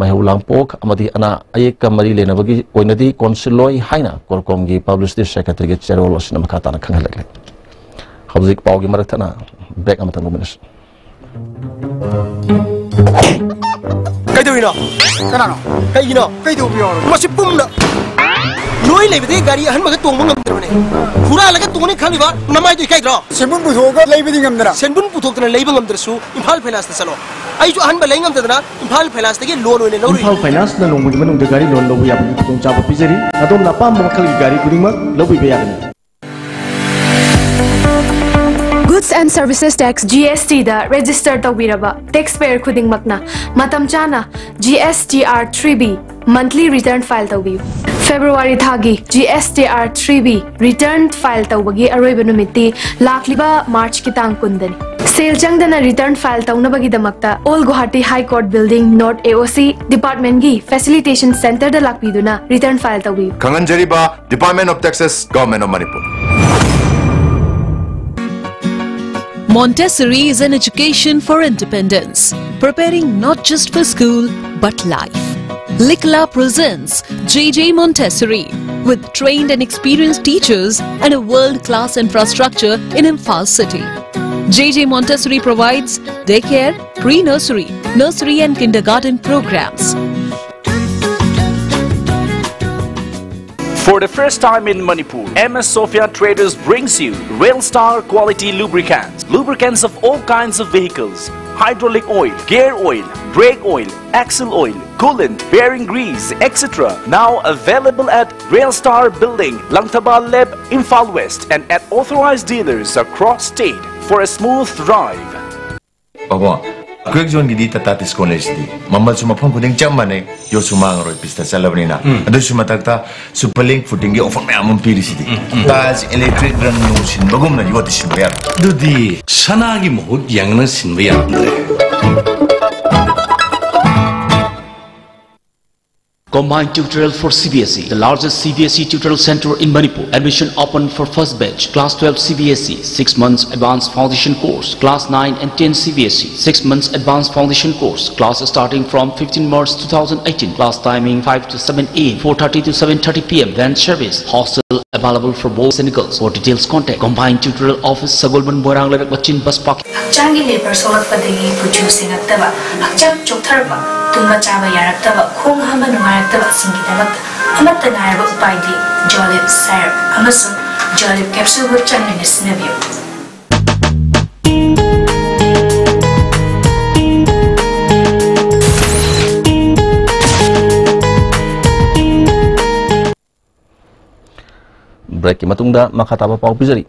ꯃꯩꯍꯧ ꯂꯥꯡꯄꯣꯛ ꯑꯃꯗꯤ ꯑꯅꯥ ꯑꯌꯦꯛꯀ ꯃꯔꯤ ꯂꯩꯅꯕꯒꯤ ꯑꯣꯏꯅꯗꯤ ꯀꯣꯟꯁꯤꯜꯂꯣꯏ ꯍꯥꯏꯅ ꯀꯣꯔꯀꯣꯝꯒꯤ publicity secretaryꯒꯤ ꯆꯦꯔꯣꯜ ꯑꯁꯤꯅ ꯃꯈꯥ ꯇꯥꯅ ꯈꯪꯍꯜꯂꯛꯂꯤ꯫ ꯍꯧꯖꯤꯛ ꯄꯥꯎꯒꯤ ꯃꯔꯛ ꯊꯠꯅ break ꯑꯃꯇꯪ ꯂꯧꯃꯤꯟꯅꯁꯤ꯫ ꯀꯩꯗꯧꯔꯤꯅꯣ? ꯀꯅꯥꯅꯣ? ꯀꯩꯒꯤꯅꯣ? ꯀꯩꯗꯧꯕ ꯌꯥꯎꯔꯒꯦ? ꯃꯁꯤ ꯄꯨꯝꯅ ꯅꯣꯏ ꯂꯩꯕꯗꯒꯤ ꯒꯥꯔꯤ ꯑꯍꯟꯕꯒ ꯇꯣꯡꯕ ꯉꯝꯗ꯭ꯔꯕꯅꯦ꯫ ꯍꯨꯔꯥꯜꯂꯒ ꯇꯣꯡꯅꯤ ꯈꯜꯂꯤꯕ ꯅꯃꯥꯏꯗꯣ ꯏꯀꯥꯏꯗ꯭ꯔꯣ? ꯁꯦꯟꯕꯨꯟ ꯄꯨꯊꯣꯛꯑꯒ ꯂꯩꯕꯗꯤ ꯉꯝꯗꯅ꯫ ꯁꯦꯟꯕꯨꯟ ꯄꯨꯊꯣꯛꯇꯅ ꯂꯩꯕ ꯉꯝꯗ꯭ꯔꯁꯨ ꯏꯝꯐꯥꯜ ꯐꯥꯏꯅꯥꯟꯁꯇ ꯆꯠꯂꯣ꯫ ꯑꯩꯁꯨ ꯑꯍꯟꯕ ꯂꯩ ꯉꯝꯗꯗꯅ ꯏꯝꯐꯥꯜ ꯐꯥꯏꯅꯥꯟꯁꯇꯒꯤ loan ꯑꯣꯏꯅ ꯂꯧꯔꯨꯏ꯫ ꯏꯝꯐꯥꯜ ꯐꯥꯏꯅꯥꯟꯁꯅ ꯅꯣꯡꯃꯒꯤ ꯃꯅꯨꯡꯗ ꯒꯥꯔꯤ loan ꯂꯧꯕ ꯌꯥꯕꯒꯤ ꯈꯨꯗꯣꯡꯆꯥꯕ ꯄꯤꯖꯔꯤ꯫ ꯑꯗꯣꯝꯅ ꯑꯄꯥꯝꯕ ꯃꯈꯜꯒꯤ ꯒꯥꯔꯤ ꯈꯨꯗꯤꯡꯃꯛ ꯂꯧꯕꯤꯕ ꯌꯥꯒꯅꯤ꯫ Goods and Services Tax, G S T the register ꯇꯧꯕꯤꯔꯕ taxpayer ꯈꯨꯗꯤꯡꯃꯛꯅ ꯃꯇꯝ ꯆꯥꯅ G S T R three B monthly return file ꯇꯧꯕꯤꯌꯨ꯫ February ꯊꯥꯒꯤ G S T R three B return file ꯇꯧꯕꯒꯤ ꯑꯔꯣꯏꯕ ꯅꯨꯃꯤꯠꯇꯤ ꯂꯥꯛꯂꯤꯕ Marchꯀꯤ ꯇꯥꯡ ꯀꯨꯟꯗꯅꯤ꯫ ꯁꯦꯜ ꯆꯪꯗꯅ return file ꯇꯧꯅꯕꯒꯤꯗꯃꯛꯇ Old Guwahati High Court Building, North A O C departmentꯀꯤ facilitation centreꯗ ꯂꯥꯛꯄꯤꯗꯨꯅ return file ꯇꯧꯕꯤꯌꯨ꯫ ꯈꯪꯍꯟꯖꯔꯤꯕ Department of Taxes, Government of Manipur. Montessori is an education for independence, preparing not just for school, but life. Likla presents J J Montessori, with trained and experienced teachers and a world-class infrastructure in Imphal city. J J Montessori provides daycare, pre-nursery, nursery and kindergarten programs. For the first time in Manipur, M S Sophia Traders brings you Rail Star quality lubricants. Lubricants of all kinds of vehicles, hydraulic oil, gear oil, brake oil, axle oil, coolant, bearing grease, et cetera. Now available at Rail Star Building, Langthaba Lab, Imphal West, and at authorized dealers across state for a smooth drive. ꯄꯥꯕꯣ, quick ꯖꯣꯟꯒꯤꯗꯤ ꯇꯥꯇꯥ discount ꯂꯩꯁꯤꯗꯤ꯫ ꯃꯃꯜꯁꯨ ꯃꯐꯝ ꯈꯨꯗꯤꯡ ꯆꯞ ꯃꯥꯟꯅꯩ, ꯌꯣꯠꯁꯨ ꯃꯥꯡꯉꯔꯣꯏ, ꯄꯤꯁꯇ ꯆꯠꯂꯕꯅꯤꯅ꯫ ꯎꯝ꯫ ꯑꯗꯨꯁꯨ ꯃꯊꯛꯇ ꯁꯨꯄꯔ ꯂꯤꯡ ꯐꯨꯇꯤꯡꯒꯤ ꯑꯣꯐꯔ ꯃꯌꯥꯝ ꯑꯃ ꯄꯤꯔꯤꯁꯤꯗꯤ꯫ ꯎꯝ, ꯎꯝ꯫ ꯇꯥꯏꯜꯁ, ꯏꯂꯦꯛꯇ꯭ꯔꯤꯛ, ꯔꯪ ꯅꯨꯡ ꯁꯤꯟꯕꯒꯨꯝꯅ ꯌꯣꯠꯇꯤ ꯁꯤꯟꯕ ꯌꯥꯔꯣꯏ꯫ ꯑꯗꯨꯗꯤ ꯁꯅꯥꯒꯤ ꯃꯍꯨꯠ ꯌꯥꯡꯅ ꯁꯤꯟꯕ ꯌꯥꯔꯝꯗ꯭ꯔꯦ꯫ Combined tutorial for C B S E, the largest C B S E tutorial center in Manipur. Admission open for first batch, class twelve C B S E, six months advanced foundation course, class nine and ten C B S E, six months advanced foundation course, class starting from fifteen March two thousand eighteen, class timing five to seven a m, four thirty to seven thirty p m, van service, hostel available for boys and girls. For details, contact Combined Tutorial Office, Sagolband, Moirang Leirek Machin, Bus Park. ꯍꯛꯆꯥꯡꯒꯤ labour ꯁꯣꯛꯂꯛꯄꯗꯒꯤ ꯀꯨꯆꯨ ꯁꯦꯡꯉꯛꯇꯕ, ꯍꯛꯆꯥꯡ ꯆꯣꯛꯊꯔꯛꯄ, ꯇꯨꯝꯕ ꯆꯥꯕ ꯌꯥꯔꯛꯇꯕ, ꯈꯣꯡ ꯍꯥꯝꯕ ꯅꯨꯡꯉꯥꯏꯔꯛꯇꯕ ꯑꯁꯤꯡꯒꯤꯗꯃꯛꯇ ꯑꯃꯠꯇ ꯉꯥꯏꯔꯕ ꯎꯄꯥꯏꯗꯤ ꯖꯣꯂꯤꯞ ꯁꯥꯏꯔꯞ ꯑꯃꯁꯨꯡ ꯖꯣꯂꯤꯞ ꯀꯦꯞꯁꯨꯜꯕꯨ ꯆꯥꯡ ꯅꯥꯏꯅ ꯁꯤꯖꯤꯟꯅꯕꯤꯌꯨ꯫ ꯕ꯭ꯔꯦꯛꯀꯤ ꯃꯇꯨꯡꯗ ꯃꯈꯥ ꯇꯥꯕ ꯄꯥꯎ ꯄꯤꯖꯔꯤ꯫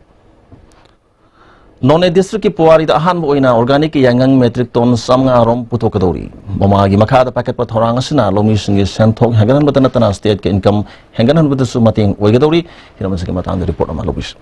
ꯅꯣꯅꯦ ꯗꯤꯁꯇ꯭ꯔꯤꯛꯀꯤ ꯄꯨꯋꯥꯔꯤꯗ ꯑꯍꯥꯟꯕ ꯑꯣꯏꯅ ꯑꯣꯔꯒꯥꯅꯤꯛꯀꯤ ꯌꯥꯏꯉꯪ ꯃꯦꯇ꯭ꯔꯤꯛ ꯇꯣꯟ ꯆꯥꯝꯃꯉꯥ ꯔꯣꯝ ꯄꯨꯊꯣꯛꯀꯗꯧꯔꯤ꯫ ꯃꯃꯥꯒꯤ ꯃꯈꯥꯗ ꯄꯥꯏꯈꯠꯄ ꯊꯧꯔꯥꯡ ꯑꯁꯤꯅ ꯂꯧꯃꯤꯁꯤꯡꯒꯤ ꯁꯦꯟꯊꯣꯛ ꯍꯦꯟꯒꯠꯍꯟꯕꯇ ꯅꯠꯇꯅ ꯁ꯭ꯇꯦꯠꯀꯤ ꯏꯟꯀꯝ ꯍꯦꯟꯒꯠꯍꯟꯕꯗꯁꯨ ꯃꯇꯦꯡ ꯑꯣꯏꯒꯗꯧꯔꯤ꯫ ꯍꯤꯔꯝ ꯑꯁꯤꯒꯤ ꯃꯇꯥꯡꯗ ꯔꯤꯄꯣꯔꯠ ꯑꯃ ꯂꯧꯕꯤꯁꯤ꯫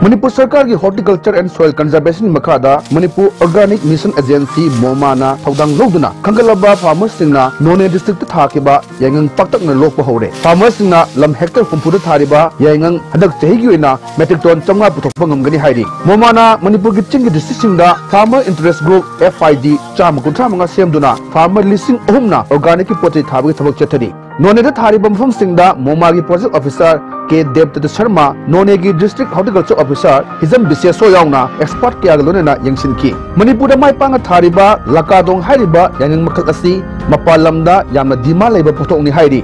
ꯃꯅꯤꯄꯨꯔ ꯁꯔꯀꯥꯔꯒꯤ Horticulture and Soil Conservation ꯃꯈꯥꯗ ꯃꯅꯤꯄꯨꯔ Organic Mission Agency, ꯃꯣꯃꯥꯅ ꯊꯧꯗꯥꯡ ꯂꯧꯗꯨꯅ ꯈꯟꯒꯠꯂꯕ ꯐꯥꯔꯃꯔꯁꯤꯡꯅ ꯅꯣꯅꯦ ꯗꯤꯁꯇ꯭ꯔꯤꯛꯇ ꯊꯥꯈꯤꯕ ꯌꯥꯏꯉꯪ ꯄꯥꯛꯇꯛꯅ ꯂꯣꯛꯄ ꯍꯧꯔꯦ꯫ ꯐꯥꯔꯃꯔꯁꯤꯡꯅ ꯂꯝ ꯍꯦꯛꯇꯔ ꯍꯨꯝꯐꯨꯗ ꯊꯥꯔꯤꯕ ꯌꯥꯏꯉꯪ ꯍꯟꯗꯛ ꯆꯍꯤꯒꯤ ꯑꯣꯏꯅ ꯃꯦꯇ꯭ꯔꯤꯛ ꯇꯣꯟ ꯆꯥꯝꯃꯉꯥ ꯄꯨꯊꯣꯛꯄ ꯉꯝꯒꯅꯤ ꯍꯥꯏꯔꯤ꯫ ꯃꯣꯃꯥꯅ ꯃꯅꯤꯄꯨꯔꯒꯤ ꯆꯤꯡꯒꯤ ꯗꯤꯁꯇ꯭ꯔꯤꯛꯁꯤꯡꯗ Farmer Interest Group, F I D, ꯆꯥꯝꯃ ꯀꯨꯟꯊ꯭ꯔꯥ ꯃꯉꯥ ꯁꯦꯝꯗꯨꯅ ꯐꯥꯔꯃꯔ ꯂꯤꯁꯤꯡ ꯑꯍꯨꯝꯅ ꯑꯣꯔꯒꯥꯅꯤꯛꯀꯤ ꯄꯣꯠ ꯆꯩ ꯊꯥꯕꯒꯤ ꯊꯕꯛ ꯆꯠꯊꯔꯤ꯫ ꯅꯣꯅꯦꯗ ꯊꯥꯔꯤꯕ ꯃꯐꯝꯁꯤꯡꯗ ꯃꯣꯃꯥꯒꯤ project officer ꯀꯦ ꯗꯦꯕꯗꯠꯇ ꯁꯔꯃ, ꯅꯣꯅꯦꯒꯤ district horticulture officer ꯍꯤꯖꯝ ꯕꯤꯁꯦꯁꯣ ꯌꯥꯎꯅ expert ꯀꯌꯥꯒ ꯂꯣꯏꯅꯅ ꯌꯦꯡꯁꯤꯟꯈꯤ꯫ ꯃꯅꯤꯄꯨꯔꯗ ꯃꯥꯏ ꯄꯥꯛꯅ ꯊꯥꯔꯤꯕ ꯂꯀꯥꯗꯣꯡ ꯍꯥꯏꯔꯤꯕ ꯌꯥꯏꯉꯪ ꯃꯈꯜ ꯑꯁꯤ ꯃꯄꯥꯟ ꯂꯝꯗ ꯌꯥꯝꯅ demand ꯂꯩꯕ ꯄꯣꯠꯊꯣꯛꯅꯤ ꯍꯥꯏꯔꯤ꯫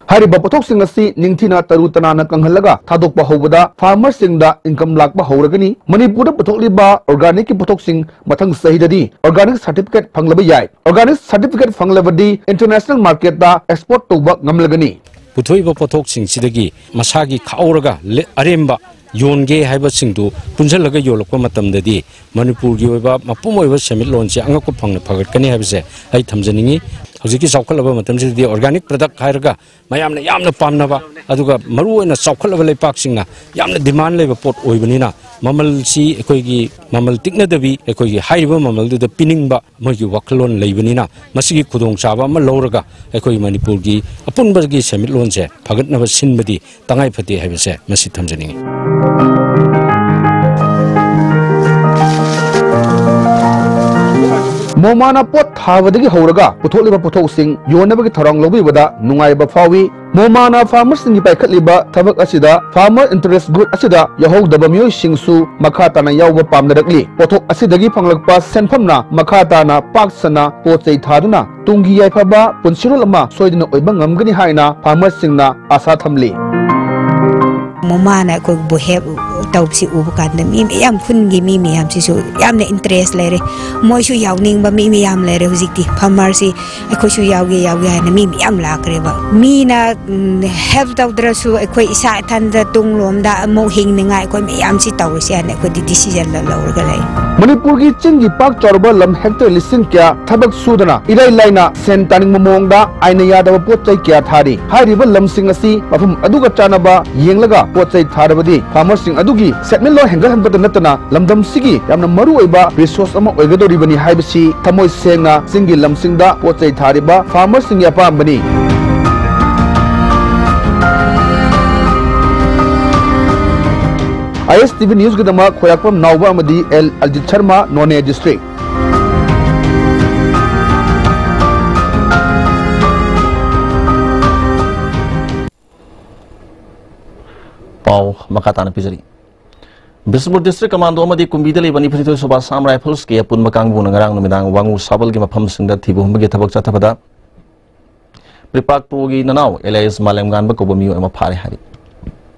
ꯍꯥꯏꯔꯤꯕ ꯄꯣꯠꯊꯣꯛꯁꯤꯡ ꯑꯁꯤ ꯅꯤꯡꯊꯤꯅ ꯇꯔꯨ ꯇꯅꯥꯟꯅ ꯀꯪꯍꯜꯂꯒ ꯊꯥꯗꯣꯛꯄ ꯍꯧꯕꯗ farmerꯁꯤꯡꯗ income ꯂꯥꯛꯄ ꯍꯧꯔꯒꯅꯤ꯫ ꯃꯅꯤꯄꯨꯔꯗ ꯄꯨꯊꯣꯛꯂꯤꯕ organicꯀꯤ ꯄꯣꯠꯊꯣꯛꯁꯤꯡ ꯃꯊꯪ ꯆꯍꯤꯗꯗꯤ organic certificate ꯐꯪꯂꯕ ꯌꯥꯏ꯫ Organic certificate ꯐꯪꯂꯕꯗꯤ international marketꯇ export ꯇꯧꯕ ꯉꯝꯂꯒꯅꯤ꯫ ꯄꯨꯊꯣꯛꯏꯕ ꯄꯣꯠꯊꯣꯛꯁꯤꯡꯁꯤꯗꯒꯤ ꯃꯁꯥꯒꯤ ꯈꯥꯛꯍꯧꯔꯒ ꯂꯦ-, ꯑꯔꯦꯝꯕ ꯌꯣꯟꯒꯦ ꯍꯥꯏꯕꯁꯤꯡꯗꯨ ꯄꯨꯟꯁꯤꯜꯂꯒ ꯌꯣꯜꯂꯛꯄ ꯃꯇꯝꯗꯗꯤ ꯃꯅꯤꯄꯨꯔꯒꯤ ꯑꯣꯏꯕ ꯃꯄꯨꯝ ꯑꯣꯏꯕ ꯁꯦꯟꯃꯤꯠꯂꯣꯟꯁꯦ ꯑꯉꯛꯄ ꯐꯪꯅ ꯐꯒꯠꯀꯅꯤ ꯍꯥꯏꯕꯁꯦ ꯑꯩ ꯊꯝꯖꯅꯤꯡꯉꯤ꯫ ꯍꯧꯖꯤꯛꯀꯤ ꯆꯥꯎꯈꯠꯂꯕ ꯃꯇꯝꯁꯤꯗꯗꯤ organic product ꯍꯥꯏꯔꯒ ꯃꯌꯥꯝꯅ ꯌꯥꯝꯅ ꯄꯥꯝꯅꯕ, ꯑꯗꯨꯒ ꯃꯔꯨꯑꯣꯏꯅ ꯆꯥꯎꯈꯠꯂꯕ ꯂꯩꯄꯥꯛꯁꯤꯡꯅ ꯌꯥꯝꯅ demand ꯂꯩꯕ ꯄꯣꯠ ꯑꯣꯏꯕꯅꯤꯅ, ꯃꯃꯜꯁꯤ ꯑꯩꯈꯣꯏꯒꯤ ꯃꯃꯜ ꯇꯤꯛꯅꯗꯕꯤ ꯑꯩꯈꯣꯏꯒꯤ ꯍꯥꯏꯔꯤꯕ ꯃꯃꯜꯗꯨꯗ ꯄꯤꯅꯤꯡꯕ ꯃꯣꯏꯒꯤ ꯋꯥꯈꯜꯂꯣꯟ ꯂꯩꯕꯅꯤꯅ, ꯃꯁꯤꯒꯤ ꯈꯨꯗꯣꯡꯆꯥꯕ ꯑꯃ ꯂꯧꯔꯒ ꯑꯩꯈꯣꯏ ꯃꯅꯤꯄꯨꯔꯒꯤ ꯑꯄꯨꯟꯕꯒꯤ ꯁꯦꯟꯃꯤꯠꯂꯣꯟꯁꯦ ꯐꯒꯠꯅꯕ ꯁꯤꯟꯕꯗꯤ ꯇꯉꯥꯏ ꯐꯗꯦ ꯍꯥꯏꯕꯁꯦ ꯃꯁꯤ ꯊꯝꯖꯅꯤꯡꯏ꯫ ꯃꯣꯃꯥꯅ ꯄꯣꯠ ꯊꯥꯕꯗꯒꯤ ꯍꯧꯔꯒ ꯄꯨꯊꯣꯛꯂꯤꯕ ꯄꯣꯠꯊꯣꯛꯁꯤꯡ ꯌꯣꯟꯅꯕꯒꯤ ꯊꯧꯔꯥꯡ ꯂꯧꯕꯤꯕꯗ ꯅꯨꯡꯉꯥꯏꯕ ꯐꯥꯎꯏ꯫ ꯃꯣꯃꯥꯅ farmerꯁꯤꯡꯒꯤ ꯄꯥꯏꯈꯠꯂꯤꯕ ꯊꯕꯛ ꯑꯁꯤꯗ farmer interest group ꯑꯁꯤꯗ ꯌꯥꯎꯍꯧꯗꯕ ꯃꯤꯑꯣꯏꯁꯤꯡꯁꯨ ꯃꯈꯥ ꯇꯥꯅ ꯌꯥꯎꯕ ꯄꯥꯝꯅꯔꯛꯂꯤ꯫ ꯄꯣꯠꯊꯣꯛ ꯑꯁꯤꯗꯒꯤ ꯐꯪꯂꯛꯄ ꯁꯦꯟꯐꯝꯅ ꯃꯈꯥ ꯇꯥꯅ ꯄꯥꯛ ꯁꯟꯅ ꯄꯣꯠ ꯆꯩ ꯊꯥꯗꯨꯅ ꯇꯨꯡꯒꯤ ꯌꯥꯏꯐꯕ ꯄꯨꯟꯁꯤꯔꯣꯜ ꯑꯃ ꯁꯣꯏꯗꯅ ꯑꯣꯏꯕ ꯉꯝꯒꯅꯤ ꯍꯥꯏꯅ farmerꯁꯤꯡꯅ ꯑꯥꯁꯥ ꯊꯝꯂꯤ꯫ ꯃꯃꯥꯅ ꯑꯩꯈꯣꯏꯕꯨ help ꯇꯧꯕꯁꯤ ꯎꯕ ꯀꯥꯟꯗ ꯃꯤ ꯃꯌꯥꯝ, ꯈꯨꯟꯒꯤ ꯃꯤ ꯃꯌꯥꯝꯁꯤꯁꯨ ꯌꯥꯝꯅ interest ꯂꯩꯔꯦ꯫ ꯃꯣꯏꯁꯨ ꯌꯥꯎꯅꯤꯡꯕ ꯃꯤ ꯃꯌꯥꯝ ꯂꯩꯔꯦ꯫ ꯍꯧꯖꯤꯛꯇꯤ farmerꯁꯤ ꯑꯩꯈꯣꯏꯁꯨ ꯌꯥꯎꯒꯦ, ꯌꯥꯎꯒꯦ ꯍꯥꯏꯅ ꯃꯤ ꯃꯌꯥꯝ ꯂꯥꯛꯈ꯭ꯔꯦꯕ꯫ ꯃꯤꯅ, ꯎꯝ, help ꯇꯧꯗ꯭ꯔꯁꯨ ꯑꯩꯈꯣꯏ ꯏꯁꯥ ꯏꯊꯟꯗ ꯇꯨꯡꯂꯣꯝꯗ ꯑꯃꯨꯛ ꯍꯤꯡꯅꯤꯡꯉꯥꯏ ꯑꯩꯈꯣꯏ ꯃꯌꯥꯝꯁꯤ ꯇꯧꯔꯁꯦ ꯍꯥꯏꯅ ꯑꯩꯈꯣꯏꯗꯤ decision ꯂꯧꯔꯒ ꯂꯩ꯫ ꯃꯅꯤꯄꯨꯔꯒꯤ ꯆꯤꯡꯒꯤ ꯄꯥꯛ ꯆꯥꯎꯔꯕ ꯂꯝ hectare ꯂꯤꯁꯤꯡ ꯀꯌꯥ ꯊꯕꯛ ꯁꯨꯗꯅ ꯏꯔꯥꯏ ꯂꯥꯏꯅ ꯁꯦꯟ ꯇꯥꯅꯤꯡꯕ ꯃꯑꯣꯡꯗ ꯑꯥꯏꯟꯅ ꯌꯥꯗꯕ ꯄꯣꯠ ꯆꯩ ꯀꯌꯥ ꯊꯥꯔꯤ꯫ ꯍꯥꯏꯔꯤꯕ ꯂꯝꯁꯤꯡ ꯑꯁꯤ ꯃꯐꯝ ꯑꯗꯨꯒ ꯆꯥꯟꯅꯕ ꯌꯦꯡꯂꯒ ꯄꯣꯠ ꯆꯩ ꯊꯥꯔꯕꯗꯤ farmerꯁꯤꯡ ꯑꯗꯨꯒꯤ ꯁꯦꯟꯃꯤꯠꯂꯣꯟ ꯍꯦꯟꯒꯠꯍꯟꯕꯇ ꯅꯠꯇꯅ ꯂꯝꯗꯝꯁꯤꯒꯤ ꯌꯥꯝꯅ ꯃꯔꯨꯑꯣꯏꯕ resource ꯑꯃ ꯑꯣꯏꯒꯗꯧꯔꯤꯕꯅꯤ ꯍꯥꯏꯕꯁꯤ ꯊꯃꯣꯏ ꯁꯦꯡꯅ ꯆꯤꯡꯒꯤ ꯂꯝꯁꯤꯡꯗ ꯄꯣꯠ ꯆꯩ ꯊꯥꯔꯤꯕ farmerꯁꯤꯡꯒꯤ ꯑꯄꯥꯝꯕꯅꯤ꯫ ꯑꯦꯁ ꯇꯤ ꯚꯤ ꯅ꯭ꯌꯨꯁꯀꯤꯗꯃꯛ ꯈꯣꯏꯔꯥꯛꯄꯝ ꯅꯥꯎꯕ ꯑꯃꯗꯤ ꯑꯦꯜ ꯑꯖꯤꯠ ꯁꯔꯃ, ꯅꯣꯅꯦ ꯗꯤꯁꯇ꯭ꯔꯤꯛ꯫ ꯄꯥꯎ ꯃꯈꯥ ꯇꯥꯅ ꯄꯤꯖꯔꯤ꯫ ꯕꯤꯁꯅꯨꯄꯨꯔ ꯗꯤꯁꯇ꯭ꯔꯤꯛ ꯀꯃꯥꯟꯗꯣ ꯑꯃꯗꯤ ꯀꯨꯝꯕꯤꯗ ꯂꯩꯕ ꯅꯤꯐꯨꯅꯤꯊꯣꯏ ꯁꯨꯕ ꯑꯁꯥꯝ ꯔꯥꯏꯐꯜꯁꯀꯤ ꯑꯄꯨꯟꯕ ꯀꯥꯡꯕꯨꯅ ꯉꯔꯥꯡ ꯅꯨꯃꯤꯗꯥꯡ ꯋꯥꯉꯨ ꯁꯥꯕꯜꯒꯤ ꯃꯐꯝꯁꯤꯡꯗ ꯊꯤꯕ ꯍꯨꯝꯕꯒꯤ ꯊꯕꯛ ꯆꯠꯊꯕꯗ ꯄ꯭ꯔꯤꯄꯥꯛꯄꯨꯒꯤ ꯅꯅꯥꯎ ꯑꯦꯂꯥꯏꯁ ꯃꯥꯂꯦꯝꯉꯥꯟꯕ ꯀꯧꯕ ꯃꯤꯑꯣꯏ ꯑꯃ ꯐꯥꯔꯦ ꯍꯥꯏꯔꯤ꯫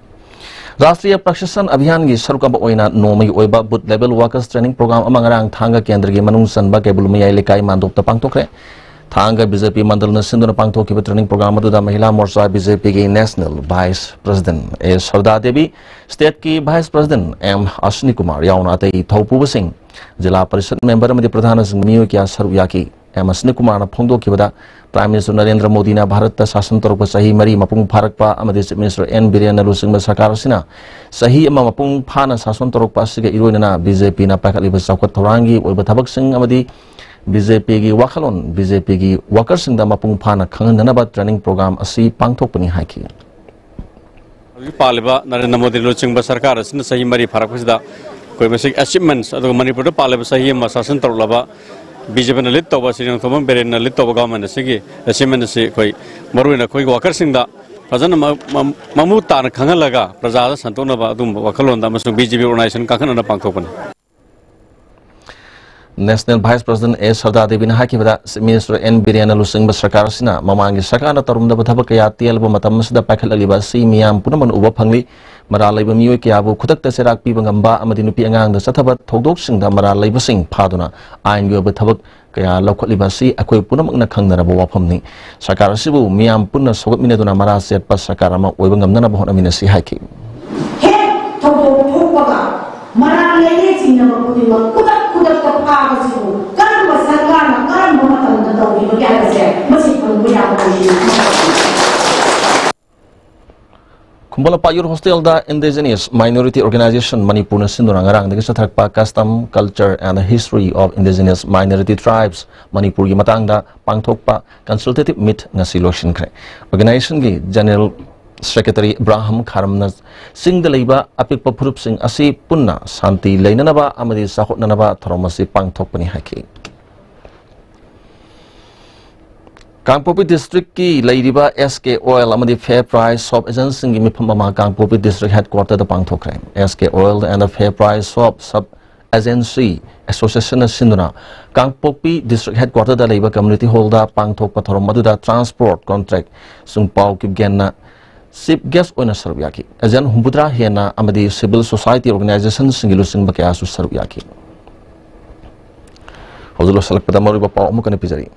ꯔꯥꯁꯇ꯭ꯔꯤꯌ ꯄ꯭ꯔꯁꯥꯁꯟ ꯑꯚꯤꯌꯥꯟꯒꯤ ꯁꯔꯨꯛ ꯑꯃ ꯑꯣꯏꯅ ꯅꯣꯡꯃꯒꯤ ꯑꯣꯏꯕ booth level workers training programme ꯑꯃ ꯉꯔꯥꯡ ꯊꯥꯡꯒ ꯀꯦꯟꯗ꯭ꯔꯒꯤ ꯃꯅꯨꯡ ꯆꯟꯕ ꯀꯩꯕꯨꯜ ꯃꯌꯥꯏ ꯂꯩꯀꯥꯏ ꯃꯥꯟꯗꯣꯞꯇ ꯄꯥꯡꯊꯣꯛꯈ꯭ꯔꯦ꯫ ꯊꯥꯡꯒ ꯕꯤ ꯖꯦ ꯄꯤ ꯃꯟꯗꯜꯅ ꯁꯤꯟꯗꯨꯅ ꯄꯥꯡꯊꯣꯛꯈꯤꯕ ꯇ꯭ꯔꯦꯅꯤꯡ ꯄ꯭ꯔꯣꯒ꯭ꯔꯥꯝ ꯑꯗꯨꯗ ꯃꯍꯤꯂꯥ ꯃꯣꯔꯆꯥ ꯕꯤ ꯖꯦ ꯄꯤꯒꯤ national vice president A ꯁꯔꯗꯥ Devi, ꯁ꯭ꯇꯦꯠꯀꯤ ꯚꯥꯏꯁ ꯄ꯭ꯔꯁꯤꯗꯦꯟꯠ ꯑꯦꯝ ꯑꯁꯅꯤ ꯀꯨꯃꯥꯔ ꯌꯥꯎꯅ ꯑꯇꯩ ꯊꯧꯄꯨꯕꯁꯤꯡ, ꯖꯤꯂꯥ ꯄꯔꯤꯁꯗ ꯃꯦꯝꯕꯔ ꯑꯃꯗꯤ ꯄ꯭ꯔꯙꯥꯟꯅꯆꯤꯡꯕ ꯃꯤꯑꯣꯏ ꯀꯌꯥ ꯁꯔꯨꯛ ꯌꯥꯈꯤ꯫ ꯑꯦꯝ ꯑꯁꯅꯤ ꯀꯨꯃꯥꯔꯅ ꯐꯣꯡꯗꯣꯛꯈꯤꯕꯗ, ꯄ꯭ꯔꯥꯏꯝ ꯃꯤꯅꯤꯁꯇꯔ ꯅꯔꯦꯟꯗ꯭ꯔ ꯃꯣꯗꯤꯅ ꯚꯥꯔꯠꯇ ꯁꯥꯁꯟ ꯇꯧꯔꯛꯄ ꯆꯍꯤ ꯃꯔꯤ ꯃꯄꯨꯡ ꯐꯥꯔꯛꯄ ꯑꯃꯗꯤ ꯆꯤꯐ ꯃꯤꯅꯤꯁꯇꯔ ꯑꯦꯟ ꯕꯤꯔꯦꯟꯅ ꯂꯨꯆꯤꯡꯕ ꯁꯔꯀꯥꯔ ꯑꯁꯤꯅ ꯆꯍꯤ ꯑꯃ ꯃꯄꯨꯡ ꯐꯥꯅ ꯁꯥꯁꯟ ꯇꯧꯔꯛꯄ ꯑꯁꯤꯒ ꯏꯔꯣꯏꯅꯅ ꯕꯤ ꯖꯦ ꯄꯤꯅ ꯄꯥꯏꯈꯠꯂꯤꯕ ꯆꯥꯎꯈꯠ ꯊꯧꯔꯥꯡꯒꯤ ꯑꯣꯏꯕ ꯊꯕꯛꯁꯤꯡ ꯑꯃꯗꯤ ꯕꯤ ꯖꯦ ꯄꯤꯒꯤ ꯋꯥꯈꯜꯂꯣꯟ ꯕꯤ ꯖꯦ ꯄꯤꯒꯤ ꯋꯥꯀꯔꯁꯤꯡꯗ ꯃꯄꯨꯡ ꯐꯥꯅ ꯈꯪꯍꯟꯅꯅꯕ ꯇ꯭ꯔꯦꯅꯤꯡ ꯄ꯭ꯔꯣꯒ꯭ꯔꯥꯝ ꯑꯁꯤ ꯄꯥꯡꯊꯣꯛꯄꯅꯤ ꯍꯥꯏꯈꯤ꯫ ꯍꯧꯖꯤꯛ ꯄꯥꯜꯂꯤꯕ ꯅꯔꯦꯟꯗ꯭ꯔ ꯃꯣꯗꯤ ꯂꯨꯆꯤꯡꯕ ꯁꯔꯀꯥꯔ ꯑꯁꯤꯅ ꯆꯍꯤ ꯃꯔꯤ ꯐꯥꯔꯛꯄꯁꯤꯗ ꯑꯩꯈꯣꯏ ꯃꯁꯤꯒꯤ ꯑꯦꯆꯤꯞꯃꯦꯟꯠꯁ, ꯑꯗꯨꯒ ꯃꯅꯤꯄꯨꯔꯗ ꯄꯥꯜꯂꯤꯕ ꯆꯍꯤ ꯑꯃ ꯁꯥꯁꯟ ꯇꯧꯔꯛꯂꯕ ꯕꯤ ꯖꯦ ꯄꯤꯅ ꯂꯤꯗ ꯇꯧꯕ, ꯁ꯭ꯔꯤ ꯅꯣꯡꯊꯣꯝꯕꯝ ꯕꯤꯔꯦꯟꯅ ꯂꯤꯗ ꯇꯧꯕ ꯒꯚꯔꯟꯃꯦꯟꯠ ꯑꯁꯤꯒꯤ ꯑꯦꯆꯤꯞꯃꯦꯟꯠ ꯑꯁꯤ ꯑꯩꯈꯣꯏ ꯃꯔꯨꯑꯣꯏꯅ ꯑꯩꯈꯣꯏꯒꯤ ꯋꯥꯀꯔꯁꯤꯡꯗ ꯐꯖꯅ ꯃ-, ꯃ-, ꯃꯃꯨꯠ ꯇꯥꯅ ꯈꯪꯍꯜꯂꯒ ꯄ꯭ꯔꯖꯥꯗ ꯁꯟꯗꯣꯛꯅꯕ ꯑꯗꯨꯒꯨꯝꯕ ꯋꯥꯈꯜꯂꯣꯟꯗ ꯑꯃꯁꯨꯡ ꯕꯤ ꯖꯦ ꯄꯤ ꯑꯣꯔꯒꯅꯥꯏꯖꯦꯁꯟ ꯀꯥꯡꯈꯠꯅꯅ ꯄꯥꯡꯊꯣꯛꯄꯅꯤ꯫ National vice president A Sarda ꯗꯦꯕꯤꯅ ꯍꯥꯏꯈꯤꯕꯗ, ꯆꯤꯐ ꯃꯤꯅꯤꯁꯇꯔ ꯑꯦꯟ ꯕꯤꯔꯦꯟꯅ ꯂꯨꯆꯤꯡꯕ ꯁꯔꯀꯥꯔ ꯑꯁꯤꯅ ꯃꯃꯥꯡꯒꯤ ꯁꯔꯀꯥꯔꯅ ꯇꯧꯔꯝꯗꯕ ꯊꯕꯛ ꯀꯌꯥ ꯇꯦꯜꯂꯕ ꯃꯇꯝ ꯑꯁꯤꯗ ꯄꯥꯏꯈꯠꯂꯛꯂꯤꯕ ꯑꯁꯤ ꯃꯤꯌꯥꯝ ꯄꯨꯝꯅꯃꯛꯅ ꯎꯕ ꯐꯪꯂꯤ꯫ ꯃꯔꯥꯜ ꯂꯩꯕ ꯃꯤꯑꯣꯏ ꯀꯌꯥꯕꯨ ꯈꯨꯗꯛꯇ ꯆꯩꯔꯥꯛ ꯄꯤꯕ ꯉꯝꯕ ꯑꯃꯗꯤ ꯅꯨꯄꯤ ꯑꯉꯥꯡꯗ ꯆꯠꯊꯕ ꯊꯧꯗꯣꯛꯁꯤꯡꯗ ꯃꯔꯥꯜ ꯂꯩꯕꯁꯤꯡ ꯐꯥꯗꯨꯅ ꯑꯥꯏꯟꯒꯤ ꯑꯣꯏꯕ ꯊꯕꯛ ꯀꯌꯥ ꯂꯧꯈꯠꯂꯤꯕ ꯑꯁꯤ ꯑꯩꯈꯣꯏ ꯄꯨꯝꯅꯃꯛꯅ ꯈꯪꯅꯔꯕ ꯋꯥꯐꯝꯅꯤ꯫ ꯁꯔꯀꯥꯔ ꯑꯁꯤꯕꯨ ꯃꯤꯌꯥꯝ ꯄꯨꯟꯅ ꯁꯧꯒꯠꯃꯤꯟꯅꯗꯨꯅ ꯃꯔꯥ ꯆꯦꯠꯄ ꯁꯔꯀꯥꯔ ꯑꯃ ꯑꯣꯏꯕ ꯉꯝꯅꯅꯕ ꯍꯣꯠꯅꯃꯤꯟꯅꯁꯤ ꯍꯥꯏꯈꯤ꯫ ꯍꯦꯛ ꯊꯧꯗꯣꯛ ꯊꯣꯛꯄꯒ ꯃꯔꯥꯜ ꯂꯩꯔꯦ ꯆꯤꯡꯅꯕ ꯈꯨꯗꯤꯡꯃꯛ ꯈꯨꯗꯛ ꯈꯨꯗꯛꯇ ꯐꯥꯕꯁꯤꯕꯨ ꯀꯔꯝꯕ ꯁꯔꯀꯥꯔꯅ ꯀꯔꯝꯕ ꯃꯇꯝꯗ ꯇꯧꯈꯤꯕꯒꯦ ꯍꯥꯏꯕꯁꯦ ꯃꯁꯤ ꯐꯪꯕ ꯌꯥꯕ ꯑꯣꯏꯔꯤ꯫ ꯈꯨꯝꯕꯣꯜ ꯄꯥꯌꯨꯔ ꯍꯣꯁꯇꯦꯜꯗ Indigenous Minority Organization ꯃꯅꯤꯄꯨꯔꯅ ꯁꯤꯟꯗꯨꯅ ꯉꯔꯥꯡꯗꯒꯤ ꯆꯠꯊꯔꯛꯄ Custom, Culture and History of Indigenous Minority Tribes ꯃꯅꯤꯄꯨꯔꯒꯤ ꯃꯇꯥꯡꯗ ꯄꯥꯡꯊꯣꯛꯄ consultative meet ꯉꯁꯤ ꯂꯣꯏꯁꯤꯟꯈ꯭ꯔꯦ꯫ ꯑꯣꯔꯒꯅꯥꯏꯖꯦꯁꯟꯒꯤ ꯖꯦꯅꯔꯦꯜ ꯁꯦꯀ꯭ꯔꯦꯇꯔꯤ ꯏꯕ꯭ꯔꯥꯍꯝ ꯈꯥꯔꯝꯅ ꯆꯤꯡꯗ ꯂꯩꯕ ꯑꯄꯤꯛꯄ ꯐꯨꯔꯨꯞꯁꯤꯡ ꯑꯁꯤ ꯄꯨꯟꯅ ꯁꯥꯟꯇꯤ ꯂꯩꯅꯅꯕ ꯑꯃꯗꯤ ꯆꯥꯎꯈꯠꯅꯅꯕ ꯊꯧꯔꯝ ꯑꯁꯤ ꯄꯥꯡꯊꯣꯛꯄꯅꯤ ꯍꯥꯏꯈꯤ꯫ ꯀꯥꯡꯄꯣꯛꯄꯤ ꯗꯤꯁꯇ꯭ꯔꯤꯛꯀꯤ ꯂꯩꯔꯤꯕ S K Oil ꯑꯃꯗꯤ Fair Price Soap Agentꯁꯤꯡꯒꯤ ꯃꯤꯐꯝ ꯑꯃ ꯀꯥꯡꯄꯣꯛꯄꯤ ꯗꯤꯁꯇ꯭ꯔꯤꯛ ꯍꯦꯗꯀ꯭ꯋꯥꯇꯔꯗ ꯄꯥꯡꯊꯣꯛꯈ꯭ꯔꯦ꯫ S K Oil and Fair Price Soap Sub Agency Associationꯅ ꯁꯤꯟꯗꯨꯅ ꯀꯥꯡꯄꯣꯛꯄꯤ ꯗꯤꯁꯇ꯭ꯔꯤꯛ ꯍꯦꯗꯀ꯭ꯋꯥꯇꯔꯗ ꯂꯩꯕ ꯀꯝꯃ꯭ꯌꯨꯅꯤꯇꯤ ꯍꯣꯜꯗ ꯄꯥꯡꯊꯣꯛꯄ ꯊꯧꯔꯝ ꯑꯗꯨꯗ ꯇ꯭ꯔꯥꯟꯁꯄꯣꯔꯠ ꯀꯣꯟꯇ꯭ꯔꯦꯛ ꯁꯨꯡꯄꯥꯎ ꯀꯤꯞꯒꯦꯟꯅ ꯆꯤꯐ ꯒꯦꯁ ꯑꯣꯏꯅ ꯁꯔꯨꯛ ꯌꯥꯈꯤ꯫ ꯑꯦꯖꯦꯟ ꯍꯨꯝꯐꯨꯇꯔꯥ ꯍꯦꯟꯅ ꯑꯃꯗꯤ ꯁꯤꯚꯤꯜ ꯁꯣꯁꯥꯏꯇꯤ ꯑꯣꯔꯒꯅꯥꯏꯖꯦꯁꯟꯁꯤꯡꯒꯤ ꯂꯨꯆꯤꯡꯕ ꯀꯌꯥꯁꯨ ꯁꯔꯨꯛ ꯌꯥꯈꯤ꯫ ꯍꯧꯖꯤꯛ ꯂꯣꯏꯁꯤꯜꯂꯛꯄꯗ ꯃꯔꯨꯑꯣꯏꯕ ꯄꯥꯎ ꯑꯃꯨꯛꯀ ꯍꯟꯅ ꯄꯤꯖꯔꯤ꯫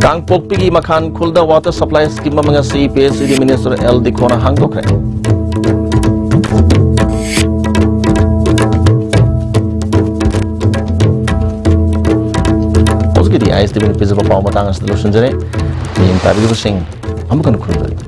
ꯀꯥꯡꯄꯣꯛꯄꯤꯒꯤ ꯃꯈꯥꯟ ꯈꯨꯜꯗ water supply scheme ꯑꯃ ꯉꯁꯤ P H E D minister L Dikhona ꯍꯥꯡꯗꯣꯛꯈ꯭ꯔꯦ꯫ ꯍꯧꯖꯤꯛꯀꯤꯗꯤ ISTVꯅ ꯄꯤꯖꯕ ꯄꯥꯎ ꯃꯇꯥꯡ ꯑꯁꯤꯗ ꯂꯣꯏꯁꯤꯟꯖꯔꯦ꯫ ꯃꯤꯠꯌꯦꯡ ꯇꯥꯕꯤꯔꯤꯕꯁꯤꯡ ꯑꯃꯨꯛꯀ ꯍꯟꯅ ꯈꯨꯔꯨꯝꯖꯔꯤ꯫